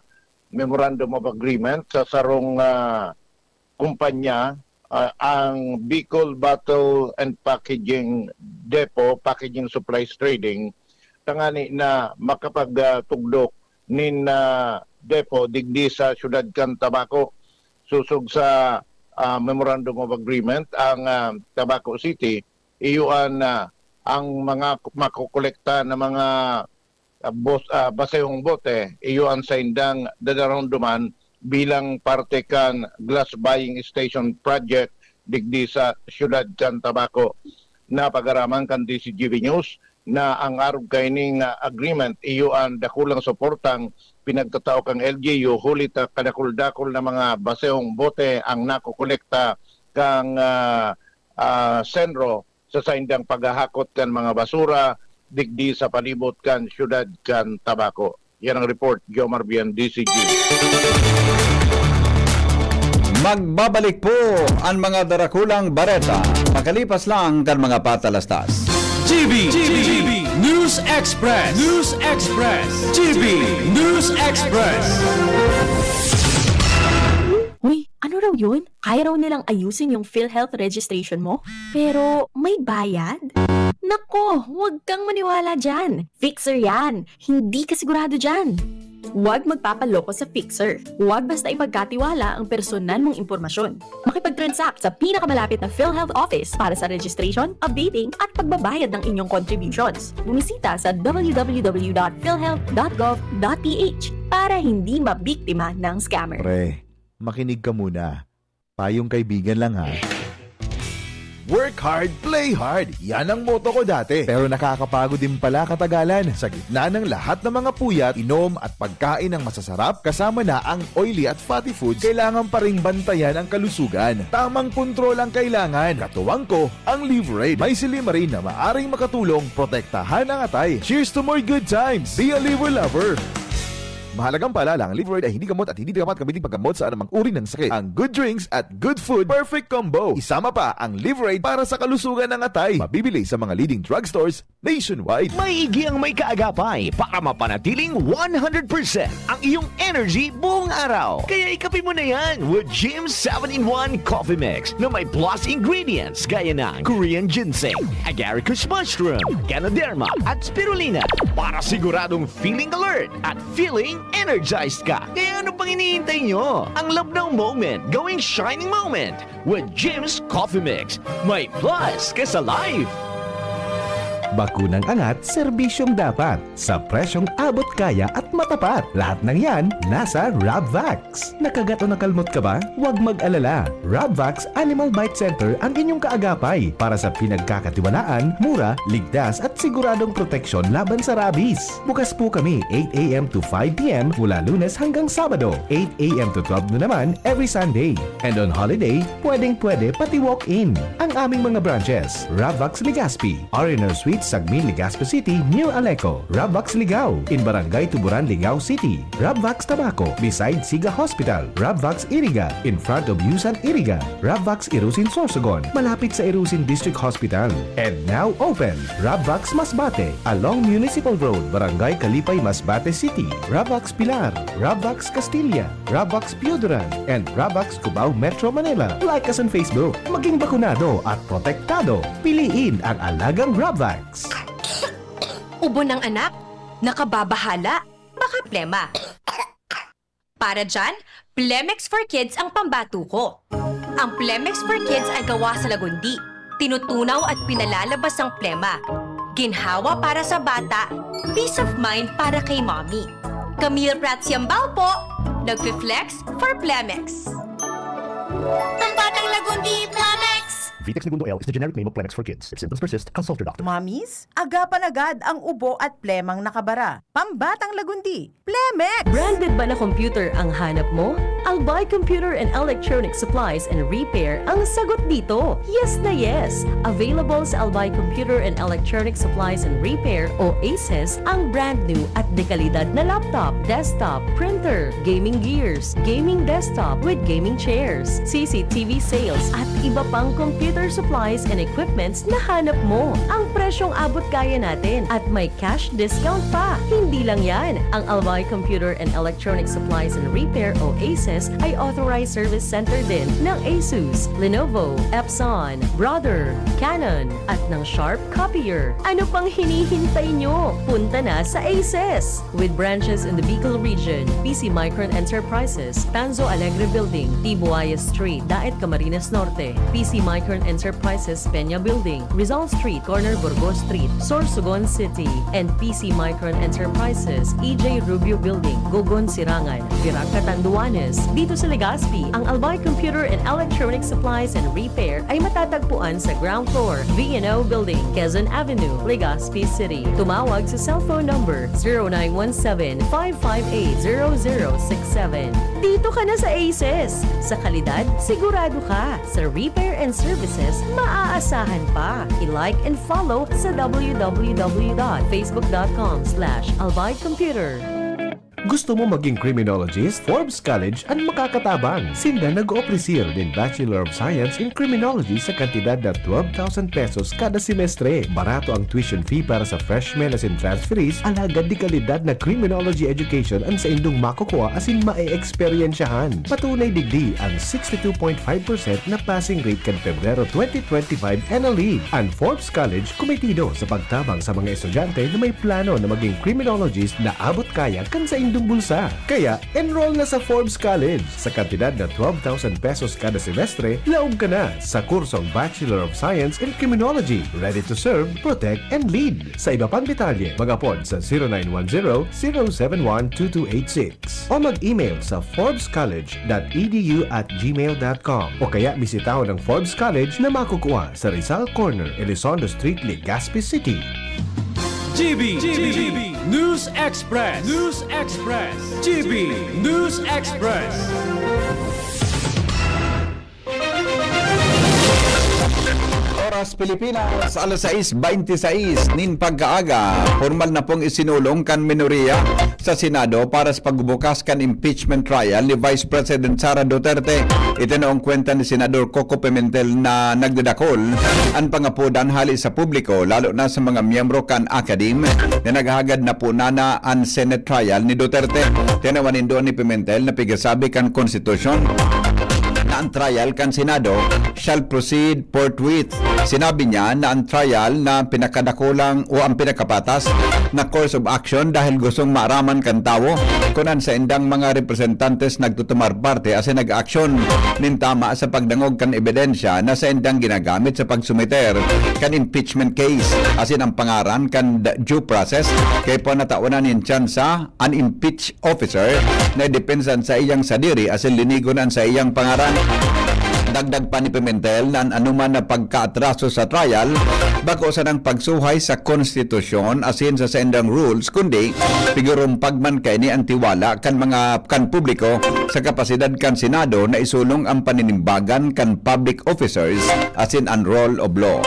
Memorandum of Agreement sa sarong ah, kumpanya, ah, ang Bicol Bottle and Packaging Depot, Packaging Supplies Trading, tangani na makapagtugdok nin ah, depot digdi sa siyudad kan Tabaco. Sosog sa ah, Memorandum of Agreement, ang ah, Tabaco City, iyo an ah, ang mga makokolekta na mga ah, bos, ah, basehong bote, iyo an saindang dadarahon duman bilang parte kan Glass Buying Station Project digdi sa siyudad kan Tabaco. Napagaraman kan D C G B News na ang arog kaining ah, agreement iyo an dakulang suportang pinagtatao kan L G U, huli ta kadakul-dakul na mga basehong bote ang nakokolekta kan ah, ah, Senro sa saindang paghahakot kan mga basura digdi sa palibot kan siyudad kan Tabaco. Yan ang report, Jomar Bien, D C G. Magbabalik po ang mga darakulang bareta makalipas lang kan mga patalastas. G B, G B, News Express, News Express, G B News Express. Hoy, ano raw yun? Kaya raw nilang ayusin yung PhilHealth registration mo? Pero may bayad? Nako, huwag kang maniwala dyan. Fixer yan. Hindi ka sigurado dyan. Huwag magpapaloko sa fixer. Huwag basta ipagkatiwala ang personal mong impormasyon. Makipag-transact sa pinakamalapit na PhilHealth office para sa registration, updating, at pagbabayad ng inyong contributions. Bumisita sa w w w dot philhealth dot gov dot p h para hindi mabiktima ng scammer. Pre, makinig ka muna. Payong kaibigan lang ha. Work hard, play hard. Yan ang motto ko dati. Pero nakakapagod din pala katagalan. Sa gitna ng lahat ng mga puyat, inom at pagkain ng masasarap, kasama na ang oily at fatty foods, kailangan pa ring bantayan ang kalusugan. Tamang kontrol ang kailangan. Katuwang ko, ang Livraid. May silymarin na maaring makatulong protektahan ang atay. Cheers to more good times! Be a Liver Lover! Mahalagang paalala, ang Livraid ay hindi gamot at hindi dapat gamitin paggamot sa anumang uri ng sakit. Ang good drinks at good food, perfect combo. Isama pa ang Livraid para sa kalusugan ng atay. Mabibili sa mga leading drugstores nationwide. Maigi ang may kaagapay para mapanatiling one hundred percent ang iyong energy buong araw. Kaya ikape mo na yan with Jim seven-in-one Coffee Mix na may plus ingredients gaya ng Korean ginseng, agaricus mushroom, ganoderma, at spirulina para siguradong feeling alert at feeling energized ka. Kaya ano pang hinihintay nyo? Ang love now moment, gawing shining moment with Jim's Coffee Mix. May plus ka sa life! Bakunang angat, serbisyong dapat, sa presyong abot kaya at matapat. Lahat ng yan, nasa Rabvax. Nakagat o nakalmot ka ba? Huwag mag-alala. Rabvax Animal Bite Center ang inyong kaagapay para sa pinagkakatiwalaan, mura, ligtas at siguradong proteksyon laban sa rabies. Bukas po kami eight a m to five p m mula Lunes hanggang Sabado, eight a m to twelve noon naman every Sunday. And on holiday, pwedeng-pwede pati walk-in. Ang aming mga branches, Rabvax Legazpi, R and R Suite, Sagmin, Legazpi City, near Aleco, Rabvax Ligao, in Barangay Tuburan, Ligao City, Rabvax Tabaco, beside Siga Hospital, Rabvax Iriga, in front of Yusan Iriga, Rabvax Irusin Sorsogon, malapit sa Irusin District Hospital. And now open, Rabvax Masbate, along Municipal Road, Barangay Kalipay, Masbate City, Rabvax Pilar, Rabvax Castilla, Rabvax Pioduran, and Rabvax Cubao, Metro Manila. Like us on Facebook. Maging bakunado at protektado. Piliin ang alagang Rabvax. Ubo ng anak? Nakababahala? Baka plema. Para dyan, Plemex for Kids ang pambatuko. Ang Plemex for Kids ay gawa sa lagundi, tinutunaw at pinalalabas ang plema. Ginhawa para sa bata, peace of mind para kay mommy. Camille Prats Yambao po, nagfi-flex for Plemex. Pambatang Lagundi, Plemex! Vitex Negundo L is the generic name of Plemex for Kids. If symptoms persist, consult your doctor. Mommies, agapan agad ang ubo at plemang nakabara. Pambatang Lagundi, Plemex! Branded ba na computer ang hanap mo? Albay Computer and Electronic Supplies and Repair ang sagot dito. Yes na yes! Available sa Albay Computer and Electronic Supplies and Repair o ACES ang brand new at dekalidad na laptop, desktop, printer, gaming gears, gaming desktop with gaming chairs, C C T V sales at iba pang computer supplies and equipments na hanap mo. Ang presyong abot kaya natin at may cash discount pa. Hindi lang yan, ang Albay Computer and Electronic Supplies and Repair o ACES ay authorized service center din ng Asus, Lenovo, Epson, Brother, Canon, at ng Sharp Copier. Ano pang hinihintay nyo? Punta na sa ACES! With branches in the Bicol region, P C Micron Enterprises, Tanzo Alegre Building, Tibuaya Street, Daet, Camarines Norte, P C Micron Enterprises, Peña Building, Rizal Street, corner Burgos Street, Sorsogon City, and P C Micron Enterprises, E J Rubio Building, Gogon, Sirangan, Virac, Catanduanes. Dito sa Legazpi, ang Albay Computer and Electronic Supplies and Repair ay matatagpuan sa ground floor, V and O Building, Quezon Avenue, Legazpi City. Tumawag sa cellphone number zero nine one seven, five five eight, zero zero six seven. Dito ka na sa ACES! Sa kalidad, sigurado ka. Sa repair and services, maaasahan pa. I-like and follow sa w w w dot facebook dot com slash albay computer. Gusto mo maging criminologist? Forbes College an makakatabang. Sinda nag-oofrecer nin Bachelor of Science in Criminology sa kantidad na twelve thousand pesos kada semestre. Barato ang tuition fee para sa freshmen asin transferees, alagad dekalidad na criminology education an saindong makukua asin maeeksperyensyahan. Patunay digdi ang sixty-two point five percent na passing rate kan Pebrero twenty twenty-five N L E. An Forbes College kumitido sa pagtabang sa mga estudyante na may plano na maging criminologist na abot kaya kan saindong ng bulsa. Kaya, enroll na sa Forbes College. Sa kantidad na twelve thousand pesos kada semestre, laog ka na sa kursong Bachelor of Science in Criminology. Ready to serve, protect, and lead. Sa iba pang detalye, mag-apod sa zero nine one zero, zero seven one, two two eight six o mag-email sa forbes college dot e d u at gmail dot com o kaya bisitahon ang Forbes College na makukuha sa Rizal Corner, Elizondo Street, Legazpi City. G B, G B, News Express, News Express, G B, News Express. Oras Pilipinas, alas sais bente sais nin pagkaaga. Formal na pong isinulong kan minorya sa Senado para sa pagbubukas kan impeachment trial ni Vice President Sara Duterte. Itinoong kwenta ni Senador Coco Pimentel na nagdadakol an pangapodan hali sa publiko, lalo na sa mga miyembro kan Academe na naghahagad na punana an Senate trial ni Duterte. Tinawan nindo ni Pimentel na pigasabi kan konstitusyon na ang trial kan Senado shall proceed forthwith. Sinabi niya na ang trial na pinakadakulang o ang pinakapatas na course of action dahil gustong maaraman kan tawo kun an saindang mga representantes nagtutumar parte asin nag-aksyon nin tama sa pagdangog kan ebidensya na saindang ginagamit sa pagsumiter kan impeachment case asin ang pangaran kan due process kay pa natawanan nin tsansa an impeach officer na depensa an saiyang sadiri asin linigon an saiyang pangaran. Dagdag pa ni Pimentel na an anoman na pagkaatraso sa trial bako sanang pagsuhay sa konstitusyon asin sa saindang rules kundi pigirumpag man kaini an tiwala kan mga kan publiko sa kapasidad kan Senado na isulong ang paninimbagan kan public officers asin an rule of law.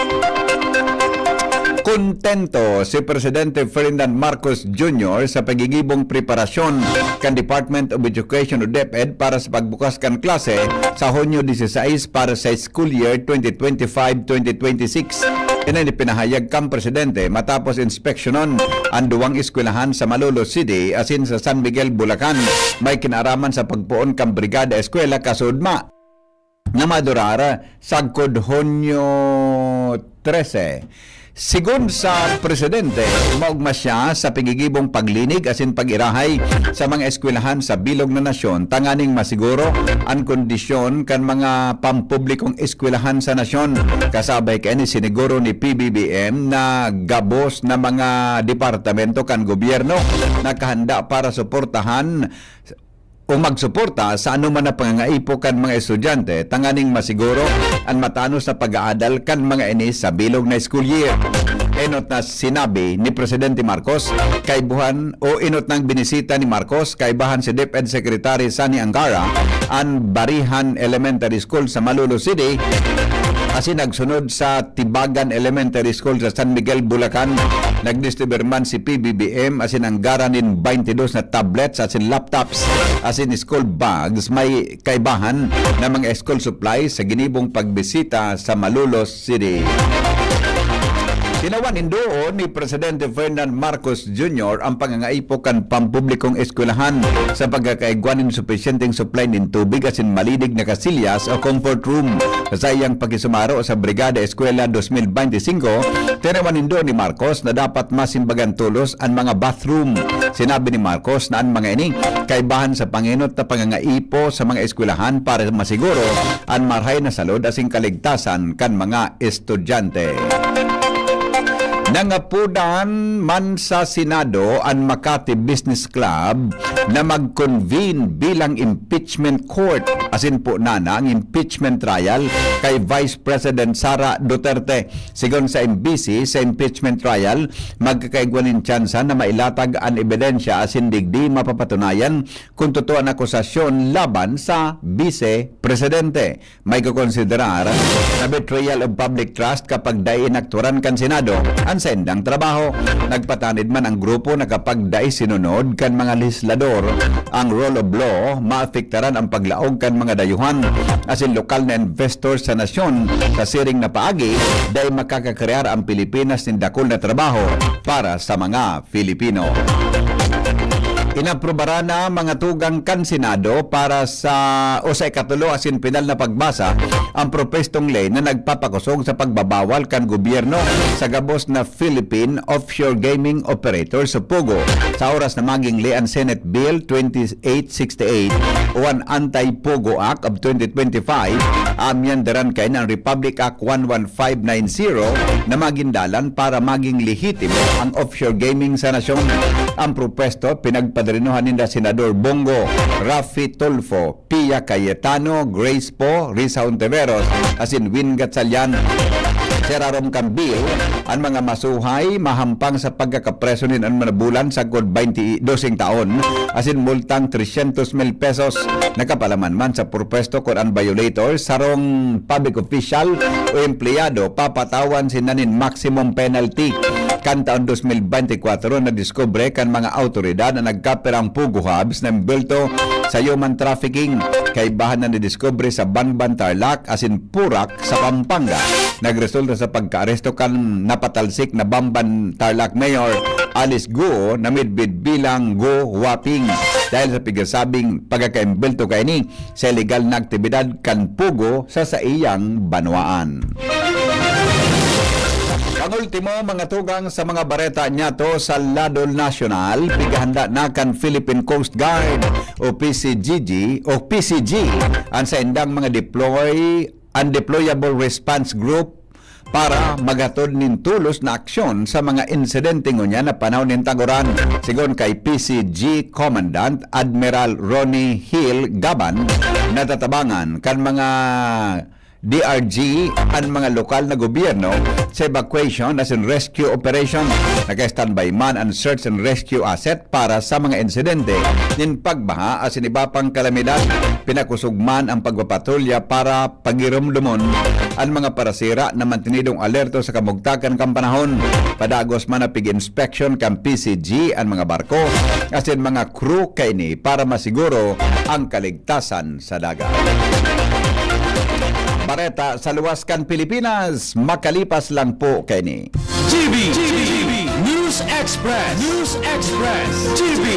Kontento si Presidente Ferdinand Marcos Junior sa pagigibong preparasyon kan Department of Education o DepEd para sa pagbukas kan klase sa Hunyo disisais para sa school year twenty twenty-five twenty twenty-six. Ini ipinahayag kan presidente matapos inspeksyonon an duwang eskwelahan sa Malolos City asin sa San Miguel, Bulacan. May kinaaraman sa pagpoon kan Brigada Eskwela kasudma na madurar sagkod Hunyo trese. Sigon sa presidente, maogma siya sa pigigibong paglinig asin pag-irahay sa mga eskwelahan sa bilog na nasyon tanganing masiguro an kondisyon kan mga pampublikong eskwelahan sa nasyon. Kasabay kaini, siniguro ni P B B M na gabos na mga departamento kan gobyerno nakahanda para suportahan o magsuporta sa anoman na pangangaipo kan mga estudyante tanganing masiguro an matanos na pag-aadal kan mga ini sa bilog na school year. Enot na sinabi ni Presidente Marcos, kaibuhan o enot nang binisita ni Marcos, kaibahan si DepEd Secretary Sonny Angara, an Barihan Elementary School sa Malolos City, asin nagsunod sa Tibagan Elementary School sa San Miguel, Bulacan. Nagdistribuir man si P B B M asin Angara nin twenty-dos na tablets asin laptops asin school bags may kaibahan na mga school supplies sa ginibong pagbisita sa Malolos City. Tinawan nindo ni Presidente Ferdinand Marcos Junior ang pangangaipo kan pampublikong eskwelahan sa pagkakaigwa nin supisyenteng supply nin tubig asin malinig na kasilyas o comfort room. Sa saiyang pakisumaro sa Brigada Eskwela dos mil bente singko, tinawan nindo ni Marcos na dapat masimbagan tolos an mga bathroom. Sinabi ni Marcos na an mga ini kaibahan sa pangenot na pangangaipo sa mga eskwelahan para masiguro an marahay na salud asin kaligtasan kan mga estudyante. Nangapodan man sa Senado an Makati Business Club na mag-convene bilang impeachment court asin po na ang impeachment trial kay Vice President Sara Duterte. Sigon sa M B C, sa impeachment trial, magkakaigwa nin tsansa na mailatag an ebidensya asin digdi mapapatunayan kun totoo an akusasyon laban sa Bise Presidente. May kokonsiderar na betrayal of public trust kapag dai inakturan kan Senado an saindang trabaho. Nagpatanid man ang grupo na kapag dai sinunod kan mga lehislador ang rule of law, maapektaran ang paglaog kan mga dayuhan asin lokal na investor sa nasyon. Sa siring na paagi, dai makakakrear ang Pilipinas nin dakul na trabaho para sa mga Filipino. Inaprubaran na, mga tugang, kan Senado para sa, o sa ikatulo asin pinal na pagbasa, ang propestong ley na nagpapakosog sa pagbabawal kan gobyerno sa gabos na Philippine Offshore Gaming Operators o POGO. Sa oras na maging ley an Senate Bill twenty-eight sixty-eight o an Anti-POGO Act of twenty twenty-five, amyandaran kaini an Republic Act one one five nine zero na magin dalan para maging lehitimo ang offshore gaming sa nasyon. Ang propuesto pinagpadrinuhan ninda Senador Bongo, Raffy Tulfo, Pia Cayetano, Grace Poe, Risa Hontiveros, asin Win Gatchalian. Sa irarom kan bill, an mga masuhay mahampang sa pagkakapreso nin anom na bulan sagkod baynte doseng taon, asin multang tresyentos mil pesos. Nakapalaman man sa propuesto kun an violator sarong public official o empleyado papatawan sinda nin maximum penalty. Kan taon dos mil bente kwatro, nadiskubre kan mga awtoridad na nagkapirang POGO hubs na embwelto sa human trafficking. Kaibahan na nadiskubre sa Banban, Tarlac, asin Porac sa Pampanga. Nagresulta sa pagkaaresto kan napatalsik na Banban, Tarlac Mayor Alice Guo, na midbid bilang Go Huaping, dahil sa pigasabing pagkakaimbelto kaini sa iligal na aktibidad kan POGO sa saiyang banwaan. Pangultimo, mga tugang, sa mga bareta niyato sa lado nasyonal, pigahanda na kan Philippine Coast Guard o P C G G o P C G an saindang mga deploy, Undeployable Response Group, para maghatod nin tulos na aksyon sa mga insidente ngunyan na panahon nin tagoran. Sigon kay P C G Commandant Admiral Ronnie Hill Gaban, natatabangan kan mga D R G an mga lokal na gobyerno sa evacuation asin rescue operation. Naka-standby man an search and rescue asset para sa mga insidente nin pagbaha asin iba pang kalamidad. Pinakusog man ang pagpapatrolya para pagiromdomon an mga parasira na mantenidong alerto sa kamugtakan kan panahon. Padagos man na pig-inspection kan P C G an mga barko asin mga crew kaini para masiguro ang kaligtasan sa dagat. Bareta sa luwas kan Pilipinas, makalipas lang po kaini. G B, G B, News Express, News Express, G B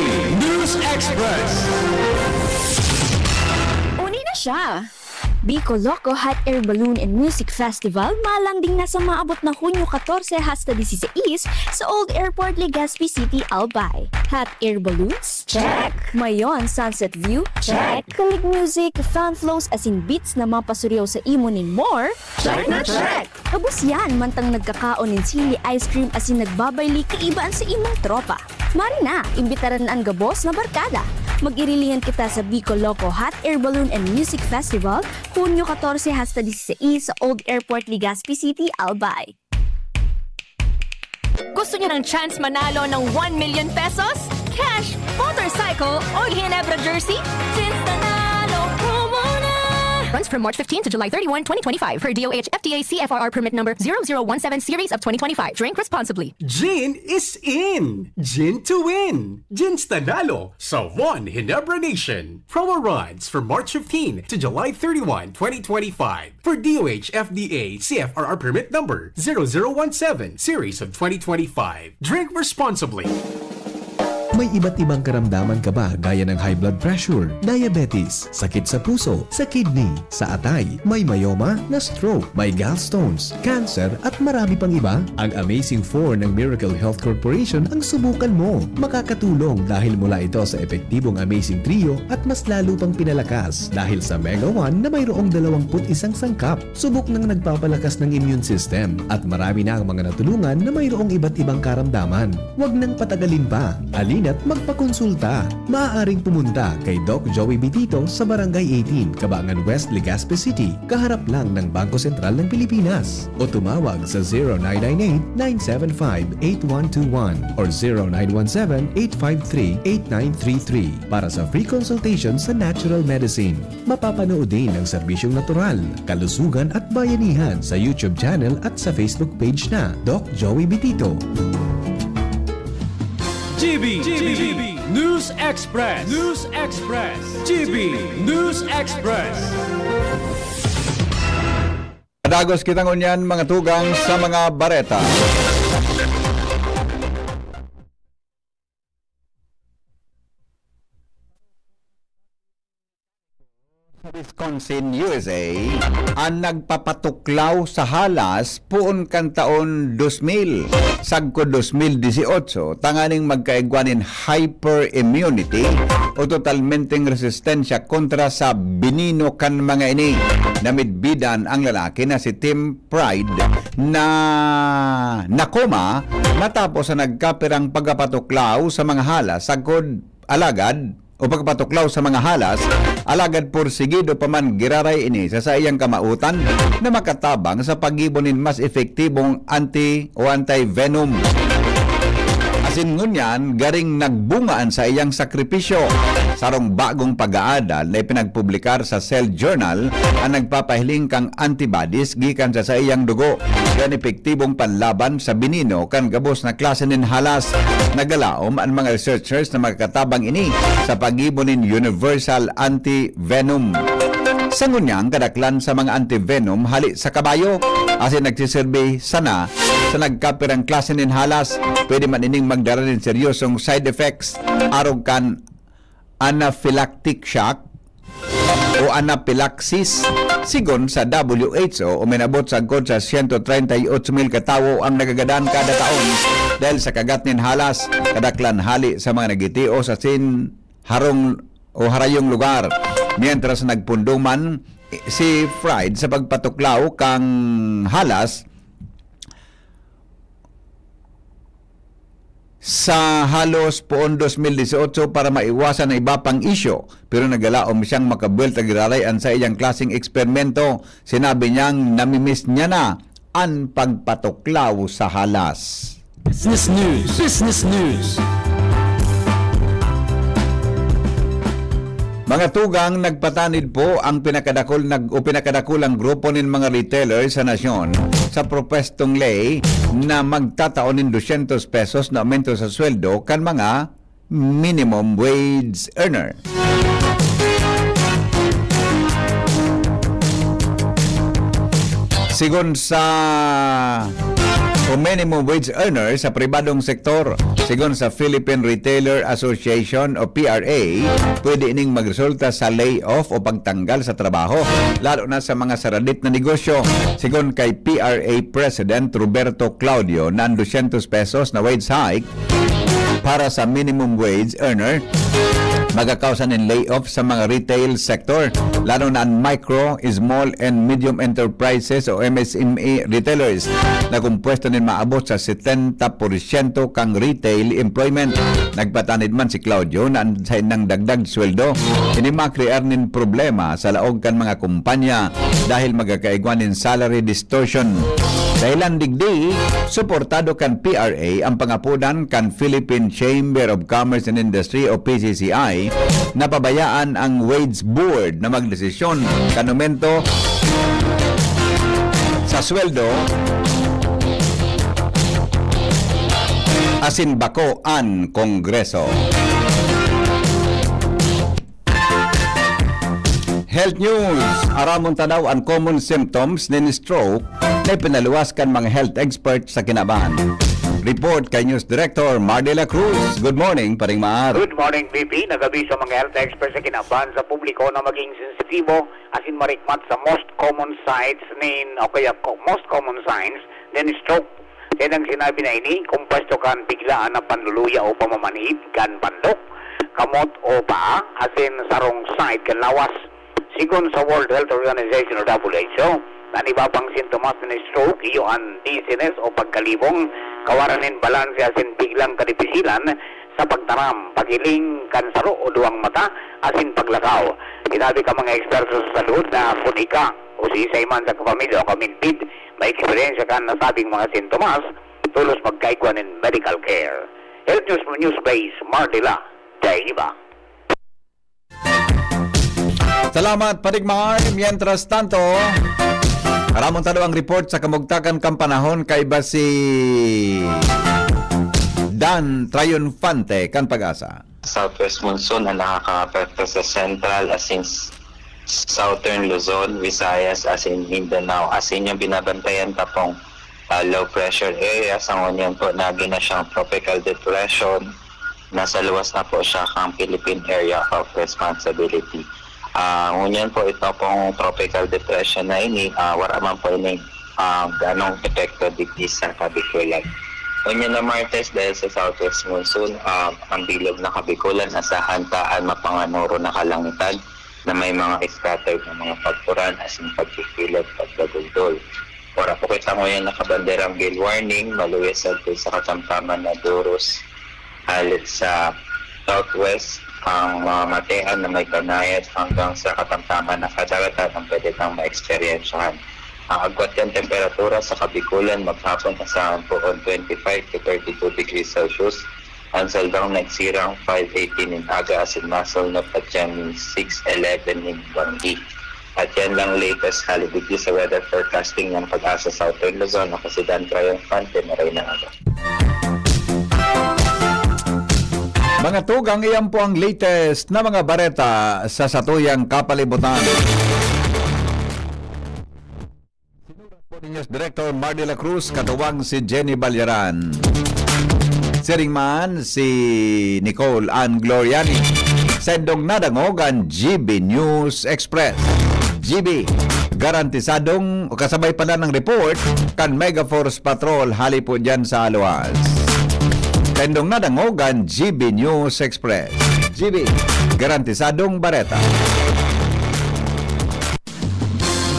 News Express. Uni na siya. Bicol Loco Hot Air Balloon and Music Festival malanding na sa maabot na Hunyo katorse hasta dieciséis sa Old Airport, Legazpi City, Albay. Hot air balloons? Check! Mayon Sunset View? Check! Kalig music, fan flows asin beats na mapasuriyaw sa imo nin more? Check na check! Gabos yan, mantang nagkakaon nin sili ice cream asin nagbabayli kaiba an sa imong tropa. Mari na, imbitaran an gabos na barkada. Mag-irilingan kita sa Bicol Loco Hot Air Balloon and Music Festival, Hunyo katorse hasta dieciséis sa Old Airport, Legazpi City, Albay. Gusto niyo ng chance manalo ng one million pesos? Cash, motorcycle, o Ginebra jersey? Since nanalo promo na! Runs from March fifteen to July thirty-one, twenty twenty-five, per D O H F T A C F R R permit number zero zero one seven series of twenty twenty-five. Drink responsibly. Gin is in! Gin to win! Gin's Nanalo sa One Ginebra Nation. Promo runs from March fifteen to July thirty-one, twenty twenty-five. For D O H F D A C F R R permit number zero zero one seven series of twenty twenty-five. Drink responsibly. May iba't ibang karamdaman ka ba, gaya ng high blood pressure, diabetes, sakit sa puso, sa kidney, sa atay, may myoma, na-stroke, may gallstones, cancer, at marami pang iba? Ang Amazing Four ng Miracle Health Corporation ang subukan mo. Makakatulong dahil mula ito sa epektibong Amazing Trio at mas lalo pang pinalakas dahil sa Mega One na mayroong dalawampu't isang sangkap. Subok nang nagpapalakas ng immune system at marami na ang mga natulungan na mayroong iba't ibang karamdaman. Huwag nang patagalin pa. Halina't magpakonsulta. Maaaring pumunta kay Doc Joey Bitito sa Barangay eighteen, Cabangan West, Legazpi City, kaharap lang ng Bangko Sentral ng Pilipinas. O tumawag sa zero nine nine eight, nine seven five, eight one two one or zero nine one seven, eight five three, eight nine three three para sa free consultation sa natural medicine. Mapapanood din ang serbisyong natural, kalusugan at bayanihan sa YouTube channel at sa Facebook page na Doc Joey Bitito. G B, G B, News Express, News Express, G B News Express. Padagos kita ngunyan, mga tugang, sa mga bareta. Wisconsin, U S A, an nagpapatuklaw sa halas poon kan taon dos mil, sagkod dos mil dieciocho, tanganing magkaigwa nin hyperimmunity o totalmenteng resistensya kontra sa binino kan mga ini. Namidbidan ang lalaki na si Tim Pride na nakoma matapos sa nagkapirang pagkapatuklaw sa mga halas sagkod alagad o pagpatuklaw sa mga halas, alagad porsigido pa man giraray ini sa saiyang kamawotan na makatabang sa paggibo nin mas epektibong anti o anti-venom. Asin ngunyan, garing nagbunga an saiyang sakripisyo. Sarong bagong pag-aadal na ipinagpublikar sa Cell Journal an nagpapahiling kan antibodies gikan sa saiyang dugo, kan epektibong panlaban sa binino kan gabos na klase nin halas. Nagalaom an mga researchers na makatabang ini sa paggibo nin universal anti-venom. Sa ngunyan, kadaklan sa mga anti-venom hali sa kabayo, asin nagsiserbi sana sa nagkapirang klase nin halas. Pwede man ining magdara nin seryosong side effects, arog kan anaphylactic shock o anaphylaxis. Sigon sa W H O, uminabot sagkod sa siyento treinta y ocho mil katawo ang nagagadan kada taon dahil sa kagat nin halas, kadaklan hali sa mga nagitios asin harong o harayong lugar. Mientras nagpunduman si Fried sa pagpatuklaw kang halas, sa halos poon dos mil dieciocho para maiwasan ang iba pang isyu, pero nagalaom siyang makabuwelta giraray an saiyang klaseng eksperimento. Sinabi niyang namimiss niya na an pagpatuklaw sa halas. Business News. Business News. Mga tugang, nagpatanid po ang pinakadakul nag-, o pinakadakulang grupo nin mga retailer sa nasyon sa propwestong ley na magtatao nin dosyentos pesos na aumento sa sweldo kan mga minimum wage earner. Sigon sa o minimum wage earner sa pribadong sektor, sigon sa Philippine Retailer Association o P R A, pwede ining magresulta sa layoff o pagtanggal sa trabaho, lalo na sa mga saradit na negosyo. Sigon kay P R A President Roberto Claudio, na an dosyentos pesos na wage hike para sa minimum wage earner, magakausa nin layoff sa mga retail sector, lalo na an micro, small and medium enterprises o M S M E retailers na kompuesto nin maabot sa setenta porsyento kan retail employment. Nagpatanid man si Claudio na an saindang dagdag sweldo ini makrear nin problema sa laog kan mga kumpanya dahil magkakaigwa nin salary distortion. Dahilan digdi, suportado kan P R A ang pangapodan kan Philippine Chamber of Commerce and Industry o P C C I na pabayaan ang Wage Board na magdesisyon kan aumento sa sweldo asin bako an Kongreso. Health News, aramon ta daw an common symptoms nin stroke na ipinaluwas kan mga health expert sa kinaban. Report kay News Director Mar de la Cruz. Good morning, Paring Mar. Good morning, P P. Nag-abiso ang mga health expert sa kinaban sa publiko na maging sensitibo asin marikmat sa most common sights nin, o kaya ko, most common signs nin stroke. Kaya nang sinabi na ini, kompuesto kan biglaan na panluluya o pamamanhid kan pandok, kamot o paa, asin sarong side kan lawas. Sigon sa World Health Organization o W H O, an iba pang sintomas nin stroke iyo an dizziness o pagkalibong, kawaran nin balanse asin biglang kadipisilan sa pagtaram, paghiling kan saro o duwang mata, asin paglakaw. Sinabi kan mga eksperto sa salud na kun ika o siisay man sa kapamilya o kamidbid may eksperyensya kan nasabing mga sintomas, tolos magkaigwa nin medical care. Health News mo, News Base, Mardila, Dainiba. Salamat, Paring Mar. Mientras tanto, aramon ta daw ang report sa kamugtakan kan panahon kaiba si Dan Triunfante kan Pag-asa. Southwest monsoon ang nakakaapekto sa Central asin s-, Southern Luzon, Visayas asin Mindanao. Asin yung binabantayan ta pong, ah, low pressure area, sa ngunyan po naging na siyang tropical depression. Nasa luwas na po siya kang Philippine Area of Responsibility. Ah, ngunyan po, ito pong tropical depression na ini, ah, wala man po ini, ah, ganong epekto digdi sa Kabikulan. Ngunyan na Martes, dahil sa southwest monsoon, ah, ang bilog na Kabikulan, asahan ta an mapanganoro na kalangitan na may mga scattered na mga pagkuran asin pagkikilot, pagkaguldol. Wala po kita ngunyan nakabanderang gale warning, maluya sa, sa katamtaman na duros hale sa southwest, ang mga matean na may kanayad hanggang sa katamtaman na kadagatan ang pwede tang maeksperiensyahan. Ang agwat kan temperatura sa Kabikulan maghapon, asahan po on twenty-five to thirty-two degrees Celsius. Ang saldang nagsirang five eighteen nin aga asin masulnop at yan six eleven nin banggi. At yan lang latest hale digdi sa weather forecasting ng Pag-asa Southern Luzon. Ako si Dan Triumphante, maray na aga. Mga tugang, iyan po ang latest na mga bareta sa satuyang kapalibutan. Sinurat po ni News Director Mar de la Cruz, katuwang si Jenny Balyaran. Siring man si Nicole Ann Gloriani. Sendong nadangog an G B News Express. G B, garantisadong kasabay pala ng report kan Mega Force Patrol hali po dyan sa Aloas. Sendong nadangog an G B News Express. G B, garantisadong bareta.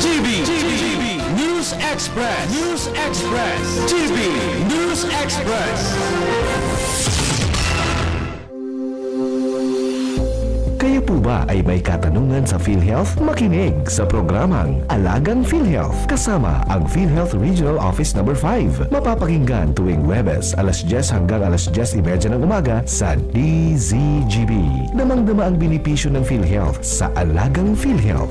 G B, G B News Express, News Express, G B News Express. Kayo po ba ay may katanungan sa PhilHealth? Makinig sa programang Alagang PhilHealth kasama ang PhilHealth Regional Office Number five. Mapapakinggan tuwing Huwebes, alas dyes hanggang alas dyes y media ng umaga sa D Z G B. Damang-dama ang benepisyo ng PhilHealth sa Alagang PhilHealth.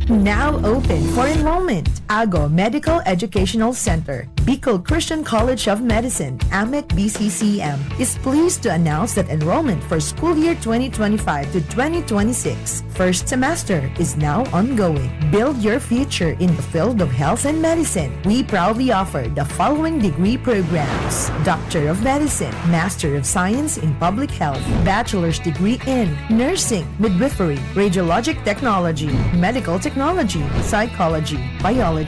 Now open for enrollment. Ago Medical Educational Center, Bicol Christian College of Medicine, AMEC B C C M, is pleased to announce that enrollment for school year twenty twenty-five to twenty twenty-six first semester is now ongoing. Build your future in the field of health and medicine. We proudly offer the following degree programs: Doctor of Medicine, Master of Science in Public Health, Bachelor's degree in Nursing, Midwifery, Radiologic Technology, Medical Technology, Psychology, Biology.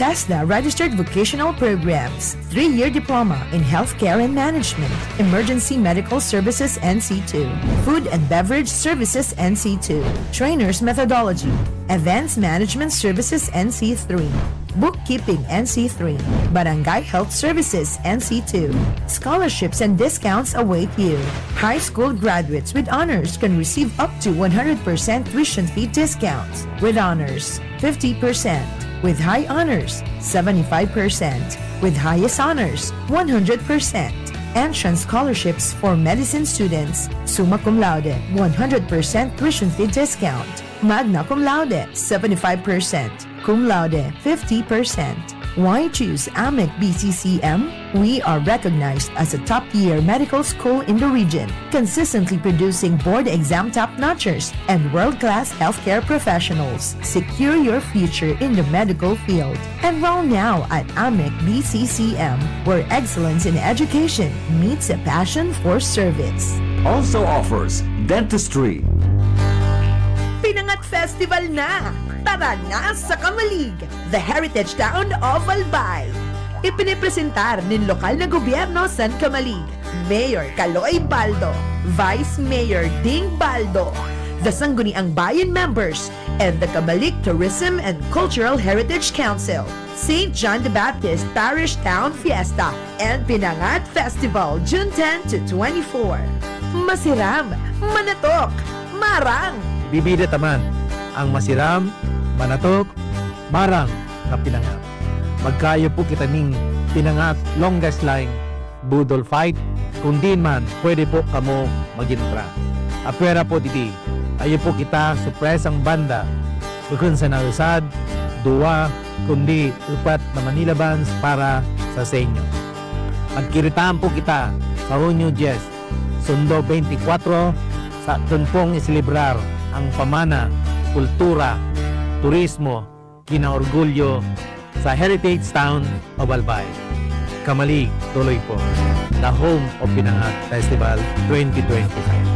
TESDA registered vocational programs, three-year diploma in healthcare and management, emergency medical services N C two, food and beverage services N C two, trainer's methodology, events management services N C three, bookkeeping N C three, barangay health services N C two. Scholarships and discounts await you. High school graduates with honors can receive up to one hundred percent tuition fee discounts. With honors, fifty percent. With high honors, seventy-five percent. With highest honors, one hundred percent. Entrance scholarships for medicine students, summa cum laude, one hundred percent tuition fee discount. Magna cum laude, seventy-five percent. Cum laude, fifty percent. Why choose AMEC B C C M? We are recognized as a top-tier medical school in the region, consistently producing board exam top-notchers and world-class healthcare professionals. Secure your future in the medical field. Enroll now at AMEC B C C M, where excellence in education meets a passion for service. Also offers dentistry. Pinangat Festival na! Tara na sa Camalig, the heritage town of Albay. Ipinipresentar nin lokal na gobyerno san Camalig, Mayor Kaloy Baldo, Vice Mayor Ding Baldo, the Sangguniang Bayan members, and the Camalig Tourism and Cultural Heritage Council. Saint John the Baptist Parish Town Fiesta and Pinangat Festival, June ten to twenty-four. Masiram, manatok, marang! Bibida ta man ang masiram, manatok, marang na pinangat. Magkayo po kita ning pinangat longest line boodle fight, kung diin man, pwede po kamo mag-entra. Apwera po digdi, ayo po kita sorpresang banda, bukon sana usad, duwa, kundi upat na Manila Bands para sa sa inyo. Magkiritaan po kita sa Hunyo dyes, Sundo twenty-four, sa aton pong iselebrar ang pamana, kultura, turismo, kinaorgulyo sa Heritage Town of Albay. Camalig, tuloy po. The home of Pinangat Festival twenty twenty-five.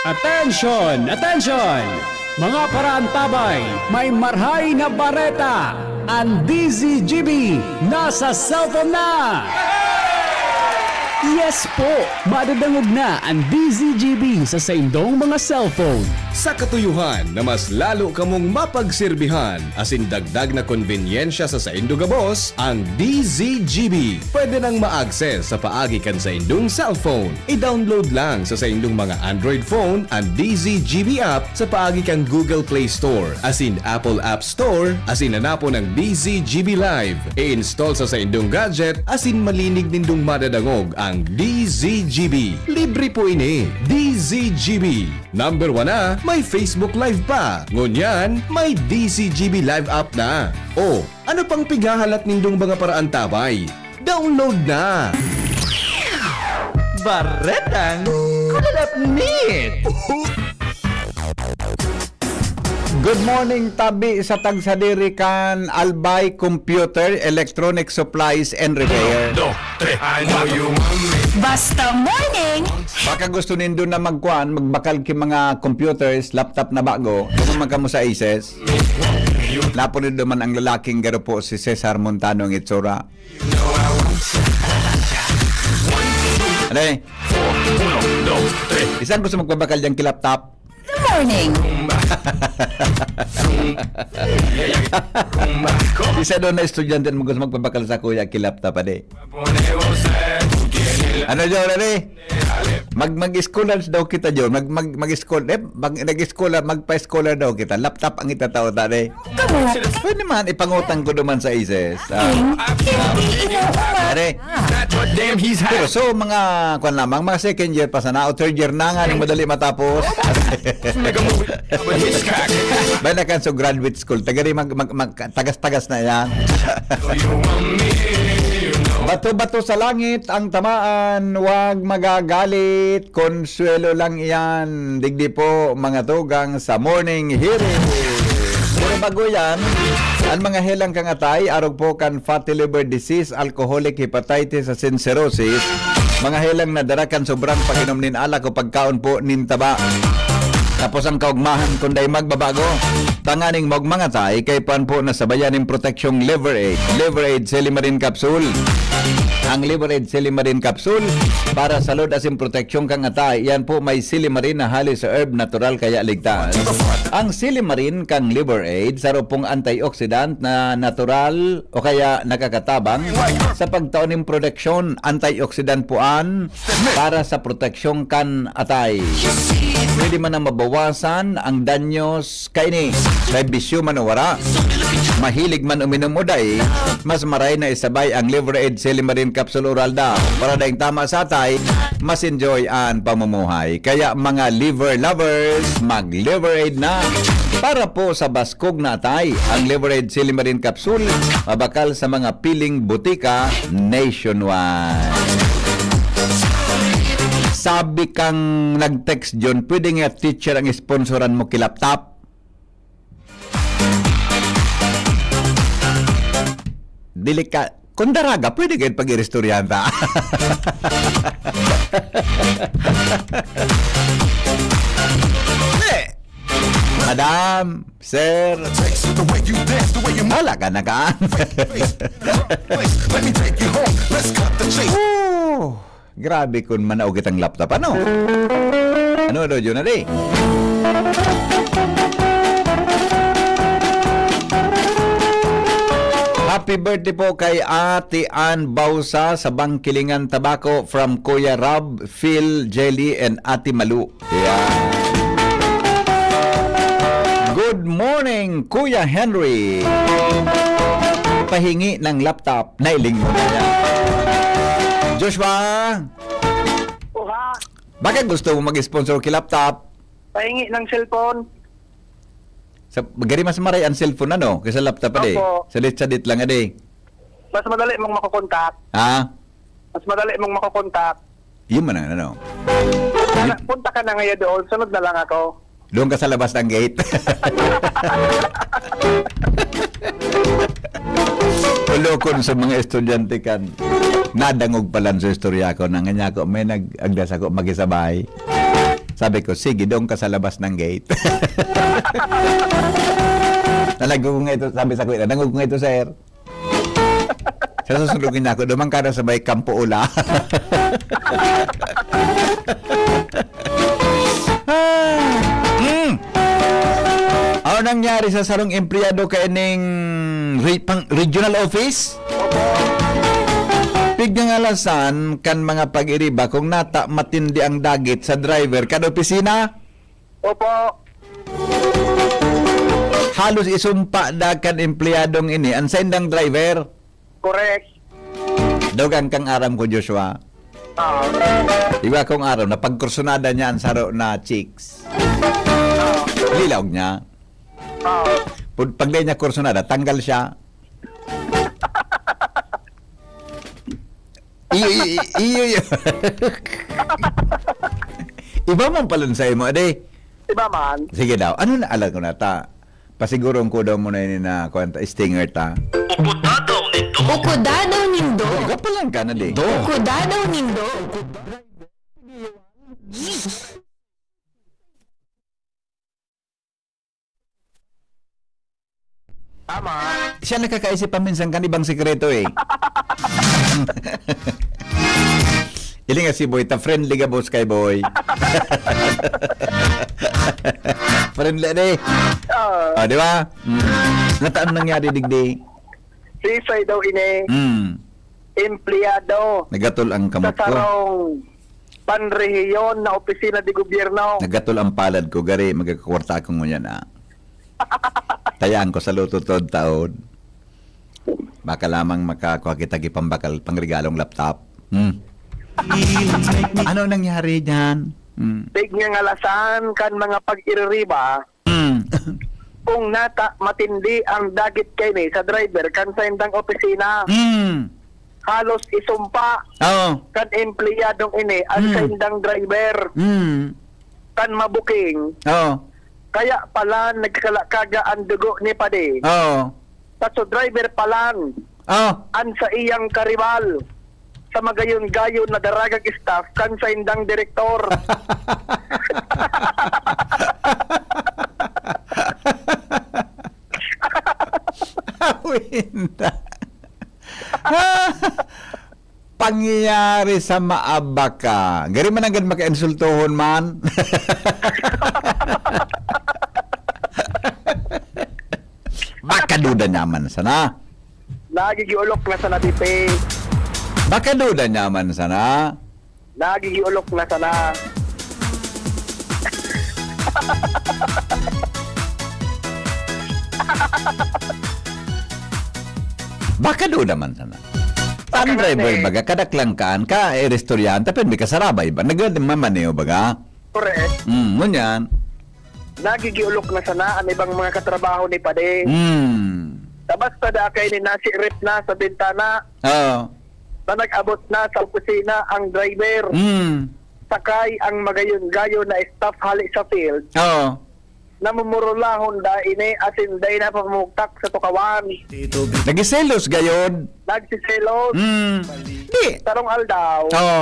Attention! Attention! Mga paraantabay, may marhay na bareta! Ang D Z G B nasa cellphone na! Yes po! Madadangog na ang D Z G B sa saindong mga cellphone. Sa katuyohan na mas lalo kamong mapagsirbihan asin dagdag na konbenyensya sa saindo gabos, ang D Z G B pwede nang ma-access sa paagi kan saindong cellphone. I-download lang sa saindong mga Android phone ang D Z G B app sa paagi kan Google Play Store asin Apple App Store asin hanapon ang D Z G B Live. I-install sa saindong gadget asin malinig nindong madadangog ang D Z G B. Libre po ini. D Z G B. Number one na, may Facebook Live pa. Ngunyan, may D Z G B Live app na. O, ano pang pighahalat nindong mga paraantabay? Download na! Baretang Kalalapnit! Good morning, tabi sa tagsadiri kan Albay Computer, Electronic Supplies and Repair. Dos, tres. I know you want me. Basta morning! Baka gusto nindo na magkuan, magbakal ki mga computers, laptop na bago, dito man kamo sa Aces. Lapo nindo man ang lalaking garo po, si Cesar Montano ang itsura. Ano eh? Isang gusto magpabakal diyang ki-laptop? Good morning. Isa doon na estudyante na gusto magpabakal sa kuya ki-laptop, ade. Ano yun, ade? Mag, mag-scholar daw kita, John. Mag, mag, mag-school, eh, mag, nag-scholar, magpa-scholar daw kita. Laptop ang itatao ta, ade. Pwede man, ipangutang ko naman sa Aces. Ah. Hindi inuuman. Are. That's what damn he's hot. Pero so, mga, kwan lamang, mga second year pa sana, o third year na nga, nang madali matapos. Make a movie with Hitchcock. Ba na kan so graduate school, tagari mag, mag, mag, tagas-tagas na yan. You want me, you know. Bato-bato sa langit ang tamaan, wag magagalit. Konsuelo lang iyan, digdi po, mga tugang sa morning hearing. Pero bago yan, ang mga helang kang atay, arog po kan fatty liver disease, alcoholic hepatitis, asin cirrhosis, mga helang na dara kan sobrang pag-inom nin alak o pagkaon po nin taba. Tapos ang kaugmahan, kung dai magbabago, tanganing maugmang atay, kaipuhan po na sabayan nin proteksyong Liver Aid. Liver Aid Silimarin Capsule. Ang Liver Aid Silimarin Capsule para sa load asin proteksyon kan atay. Iyan po may silimarin na hali sa herb, natural kaya ligtas. Ang silimarin kan Liver Aid, saro pong antioxidant na natural o kaya nakakatabang sa pagtao nin proteksyon. Antioxidant po an para sa proteksyon kan atay. Pwede man na mabawasan ang danyos kaini, may bisyo man o wara, mahilig man uminom o dai, mas maray na isabay ang Liver Aid Silimarin Capsule Oral daw. Para daing tama sa atay, mas enjoy an pamumuhay. Kaya mga liver lovers, mag Liver Aid na. Para po sa baskog na atay, ang Liver Aid Silimarin Capsule, mabakal sa mga piling butika nationwide. Sabi kang nag-text, John, pwede nga teacher ang sponsoran mo ki laptop? Dili ka, kung daraga, pwede kayo pag-iristoryahan ta. Eh, Madam, Sir, wala ka na ka. Let me take you home. Let's cut the chase. Oh. Grabe kun manaog kitang laptop, ano? Ano daw, Jun, ali? Happy birthday po kay Ate Ann Bausa sa Bangkilingan, Tabaco, from Kuya Rob, Phil, Jelly, and Ate Malu. Yeah. Good morning, Kuya Henry. Pahingi ng laptop. Nailing mo na yan. Joshua, Oha, baka gusto mo mag-sponsor ki laptop? Pahingi ng cellphone. Sa, gari mas maray ang cellphone, ano, kaysa laptop, ade. Opo. Sadit-sadit lang, ade. Mas madali mong makokontak. Ha? Mas madali mong makokontak. Yun man ang ano. Punta ka na ngayon doon, sunod na lang ako. Doon ka sa labas ng gate. Ulokon sa mga estudyante kan. Nadangog pa lang sa istorya ko na nga niya ako, may nag-agda sa ako makisabay. Sabi ko, "Sige, doon ka sa labas ng gate." Talaga ko nga ito, sabi sa kuya, "Nadangog ko nga ito, sir." Sa susunod niya ako, "Duman ka na sa may Kampo Ula." Ah, mm. Ano nangyari sa sarong empleyado kaining re-, pang, regional office? Opo. Pigngangalasan kan mga pag-iriba kung nata matindi ang dagit sa driver kan opisina? Opo. Halos isumpa da kan empleyadong ini ang saindang driver. Correct. Dugang kang aram ko, Joshua. Oo. Iba kong aram na pagkursunada niya ang saro na chicks. Oo. Lilaog niya. Oo. Pag, pag di niya kursunada, tanggal siya. Iyo, iyo, iyo, iyo. Iba man pala sa imo, ade. Iba man. Sige daw. Ano na, alam ko na ta. Pasiguron ko daw muna ini na, kuwan ta, stinger ta. Ukuda daw nindo. Ukuda daw nindo. Ikaw pa lang ka na, di. Ukuda daw nindo. Tama. Siya nakakaisip pa minsan kan ibang sikreto, eh. Ili nga si Boy, ta friendly gabos kay Boy. Friendly, di? Oo. Oh, di ba? Mm. Nataan nangyari, digdi? Sisay daw ini? Mm. Empleyado. Nagatol ang kamot ko. Sa sarong panrehiyon na opisina de gobyerno. Nagatol ang palad ko, gari, magkakwarta ako ngunyan, ah. Tayaan ko sa luto taon-taon. Baka lamang makakuha kita ki pambakal, pangregalong laptop. Hmm. Ano nangyari dyan? Hmm. Pigngangalasan kan mga pag-iririba, hmm, kung nata matindi ang dagit kaini sa driver kan saindang opisina. Hmm. Halos isumpa, oo, kan empleyadong ini ang, hmm, saindang driver. Hmm. Kan mabuking. Oo. Kaya pala nagkakalakaga ang dugo ni Padi. Oo. Taxi driver palan, oh, an saiyang karibal sa magayon-gayon na daragang staff kan saindang direktor. Awinda. Pangyayari sa maabaka. Gari man nanggad makainsultohon man. Baka duda naman sana. Nagigiolok na sana, Pipe. Baka duda naman sana. Nagigiolok na sana. Baka duda man sana. Tan driver, eh, baga, kadaklan kaan ka, eh, restoryahan, tapin may kasarabay ba? Nagmamaneho, baga? Correct. Mm, ngunyan. Nagigiolok na sana an ibang mga katrabaho ni Padi. Mm. Tabas pa da kay ni nasirip na sa bintana. Oo. Na nag-abot na sa opisina ang driver. Mm. Sakay ang magayon-gayon na staff hali sa field. Oo. Namumurulahon da ini asin dai na pamugtak sa tukawan. Nagiselos gayod. Nagsiselos. Mm. Di. Sarong aldaw, oo,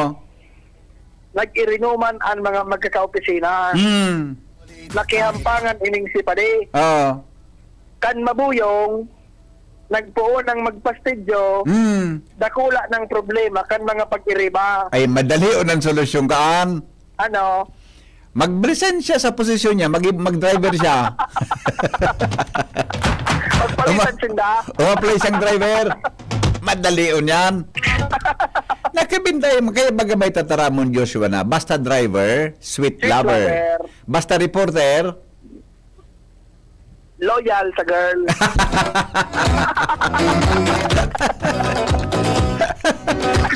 nag-irinuman an mga magkakaopisina. Mm. Nakihampangan ining si Padi. Oo. Kan mabuyong, nagpoon ang magpastidyo, mm, dakula ng problema kan mga pag-iriba. Ay, madali o nang solusyon kaan? Ano? Maglisensya sa posisyon niya, mag-, mag-driver siya. Magpalitan sinda. Uma-, umapply siyang driver. Madali on yan. Nakabintay mo, kaya baga may tataramon, Joshua, na basta driver, sweet, sweet lover, lover. Basta reporter, loyal sa girl.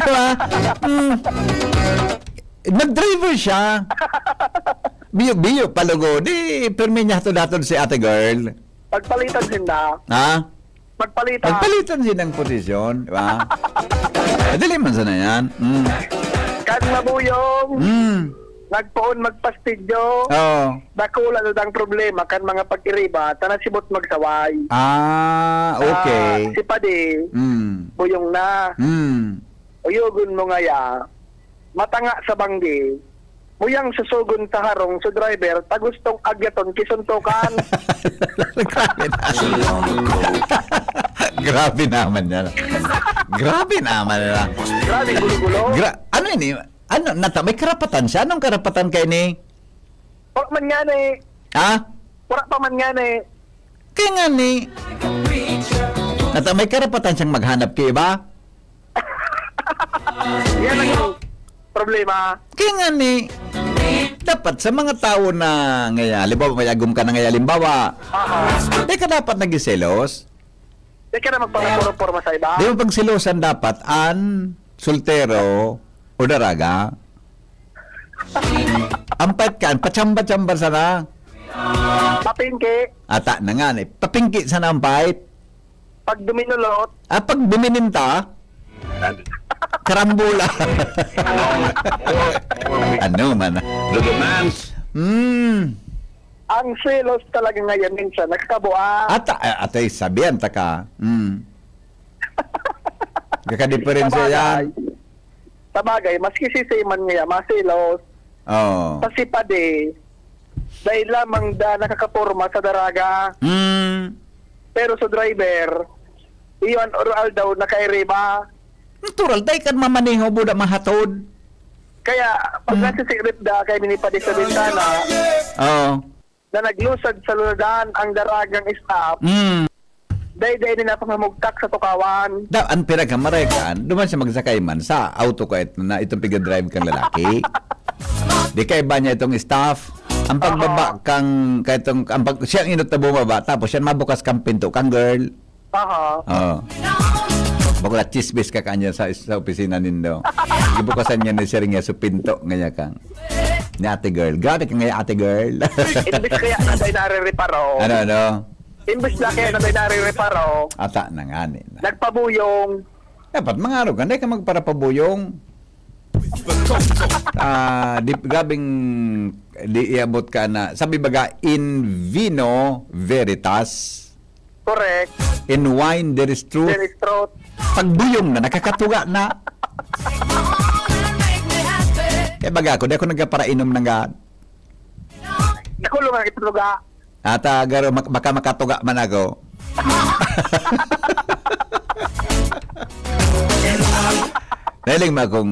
Diba? Mm. Nag-driver siya. Biyo-biyo, palugo. Di, pirmi niya hatod-hatod si ate girl. Pagpalitan sinda. Ha? Pagpalitan. Pagpalitan sinang posisyon, di ba? Madali man sana yan. Mm. Kan mabuyong, mm, Pagpoon magpastidyo, Oo. Dakula na ang problema kan mga pag-iriba, ta nasibot magsaway. Ah, okay. Ah, si Padi, Mm. buyong na. Mm. Uyogon mo ngaya, matanga sa banggi, muyang susugon sa harong, so driver, ta gustong agyaton, kisuntukan. Grabe na. Grabe naman yan. Grabe naman yan. Grabe, gulo-gulo. Gra-, ano ini? Ano, nata-, may karapatan siya? Anong karapatan kaini? Wala man nga na eh. Ha? Wala pa man nga na eh. Kaya nga ni, nata-, may karapatan siyang maghanap kay iba? Yan ang problema. Kaya nga ni, dapat sa mga tao na ngaya, halimbawa, may agom ka na ngaya, halimbawa, Aha. Di ka dapat nagiselos. Di ka na magpapuro-porma sa iba. Di mo pagselosan dapat an soltero o daraga. Ampait ka, pachamba-chamba sana. Papingki. Ata na nga, eh. Papingki sana ampait. Pag duminulot. Ah, pag dumininta, karambula. Ano man. The demands. Hmm. Ang selos talaga ngayon minsan, nakakabuang. Ata, ah, atay, sabihan ta ka. Hmm. Kakadeperensiya yan. Sabagay. Sabagay, maski si Seaman nga yan, maselos. Oo. Sa sipade, dahil lamang da nakakaporma sa daraga. Mm. Pero sa driver, iyon oral daw nakairiba. Natural, dahil kan mamaneho, buda mahatod. Kaya, pag Mm. nasa sikrip da, kaya minipadi sa bintana, Oo. na naglusad sa luladan ang daragang staff, Mm. dai-dai ni napamamugtak sa tukawan. Da, ang pinagkamarekan, duman siya magsakay man sa auto ko et-, na itong piga-drive kang lalaki. Di kaiba niya itong staff. Ang pagbaba Aha. kang, kaya itong, ang pag, siya ang inot na bumaba, tapos siya mabukas kang pinto kang girl. Aha. Oo. Bakula chismis ka kanya sa, sa opisina nindo. Gibukasan niya ni siring niya sa pinto, ngaya kang. Ni ate girl. Grabe ka ngaya, ate girl. Imbis kaya na tayo narireparo. Ano, ano? Imbis na kaya na tayo narireparo. Ata na nga ni na. Nagpabuyong. Dapat mga arogan, dai ka magparapabuyong. Ah, di, grabing, di iabot ka na. Sabi baga, in vino veritas. Correct. In wine, there is truth. There is truth. Pagbuyong na, nakakatuga na. Kaya baga ako, di ako nagkaparainom ng gaan. Nakulong ang ituga. Ata, garo, mak-, baka makatuga man ako. Nahiling mo akong,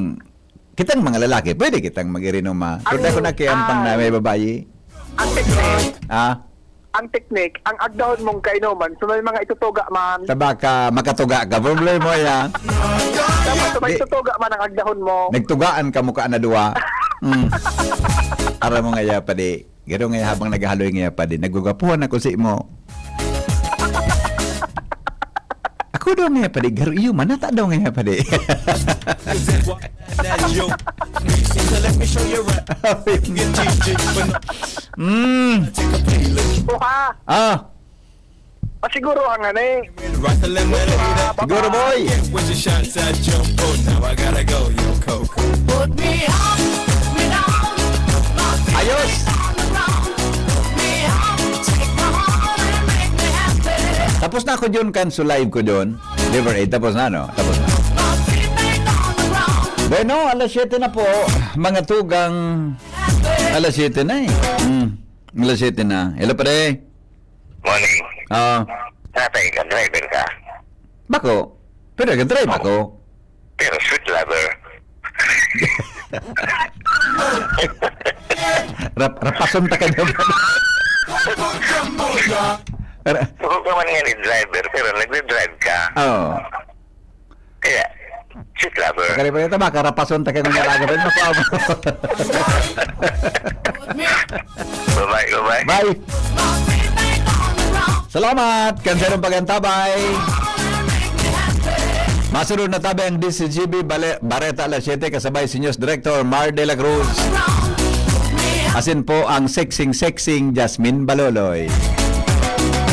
kitang mga lalaki, pwede kitang mag-irinom, ha? Pero Ang, dahil ko nakiampang na ah, may babayi. Ang teknik, Ah? ang teknik, ang agdahon mong kainuman, so may mga itutuga man. Sa baka makatuga ka, problema yan. Dapat sa may Di- itutuga man ang agdahon mo. Nagtugaan ka mukha na duwa. Mm. Aram mo nga, ya, padi. Garo nga, habang naghahaloy nga, ya, padi, naggugapuhan ako sa imo. Ako daw nga, ya, padi. Garo iyo man, nata daw nga, ya, padi. Mm. Buha. Ah. Pasiguro ang ano eh. Siguro, boy. Ayos. Tapos na ako dyan, kan sa live ko dyan. Liver Aid, tapos na, no? Tapos na. Bueno, alas siyete na po, mga tugang. Alas siyete na eh. Mm. Alas siyete na. Hello, pare. Morning. Ah. Tatay ka, driver ka? Bako. Pero nag-drive Oo. ako. Pero sweet lover. Rap-, rapason ta ka dyan. Ra- Huwag ka man nga ni driver, pero nagde-drive ka. Oo. Kaya, sweet lover. Kaya pala ito, makarapason ta ka ng naraga. Pero makuha mo. Bye-bye, bye-bye. Bye. Salamat! Kanserong pagantabay! Masunod na tabi ang D C G B Bale-, Bareta alas siyete, kasabay si News Director Mar de la Cruz. Asin po ang sexing-sexing Jasmine Baloloy.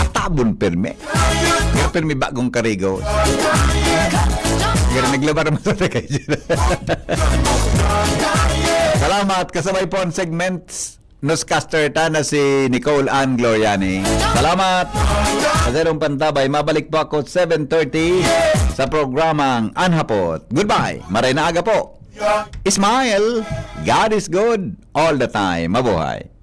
Tabon pirmi. Pero pirmi bagong karigo. Pero naglubar mo sa tagay. Salamat! Salamat. Kasabay po ang segment newscaster ta na si Nicole Ann Gloriani. Salamat. Sa sarong pantabay, mabalik po ako seven thirty sa programang Anhapot. Goodbye. Maray na aga po. Smile. God is good all the time. Mabuhay.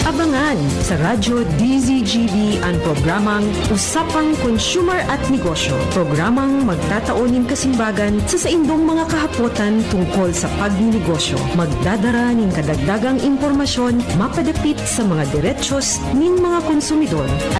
Abangan sa Radyo D Z G B an programang Usapang Consumer at Negosyo. Programang magtatao nin kasimbagan sa saindong mga kahapotan tungkol sa pagninegosyo. Magdadara nin kadagdagang impormasyon mapadapit sa mga derechos nin mga konsumidor.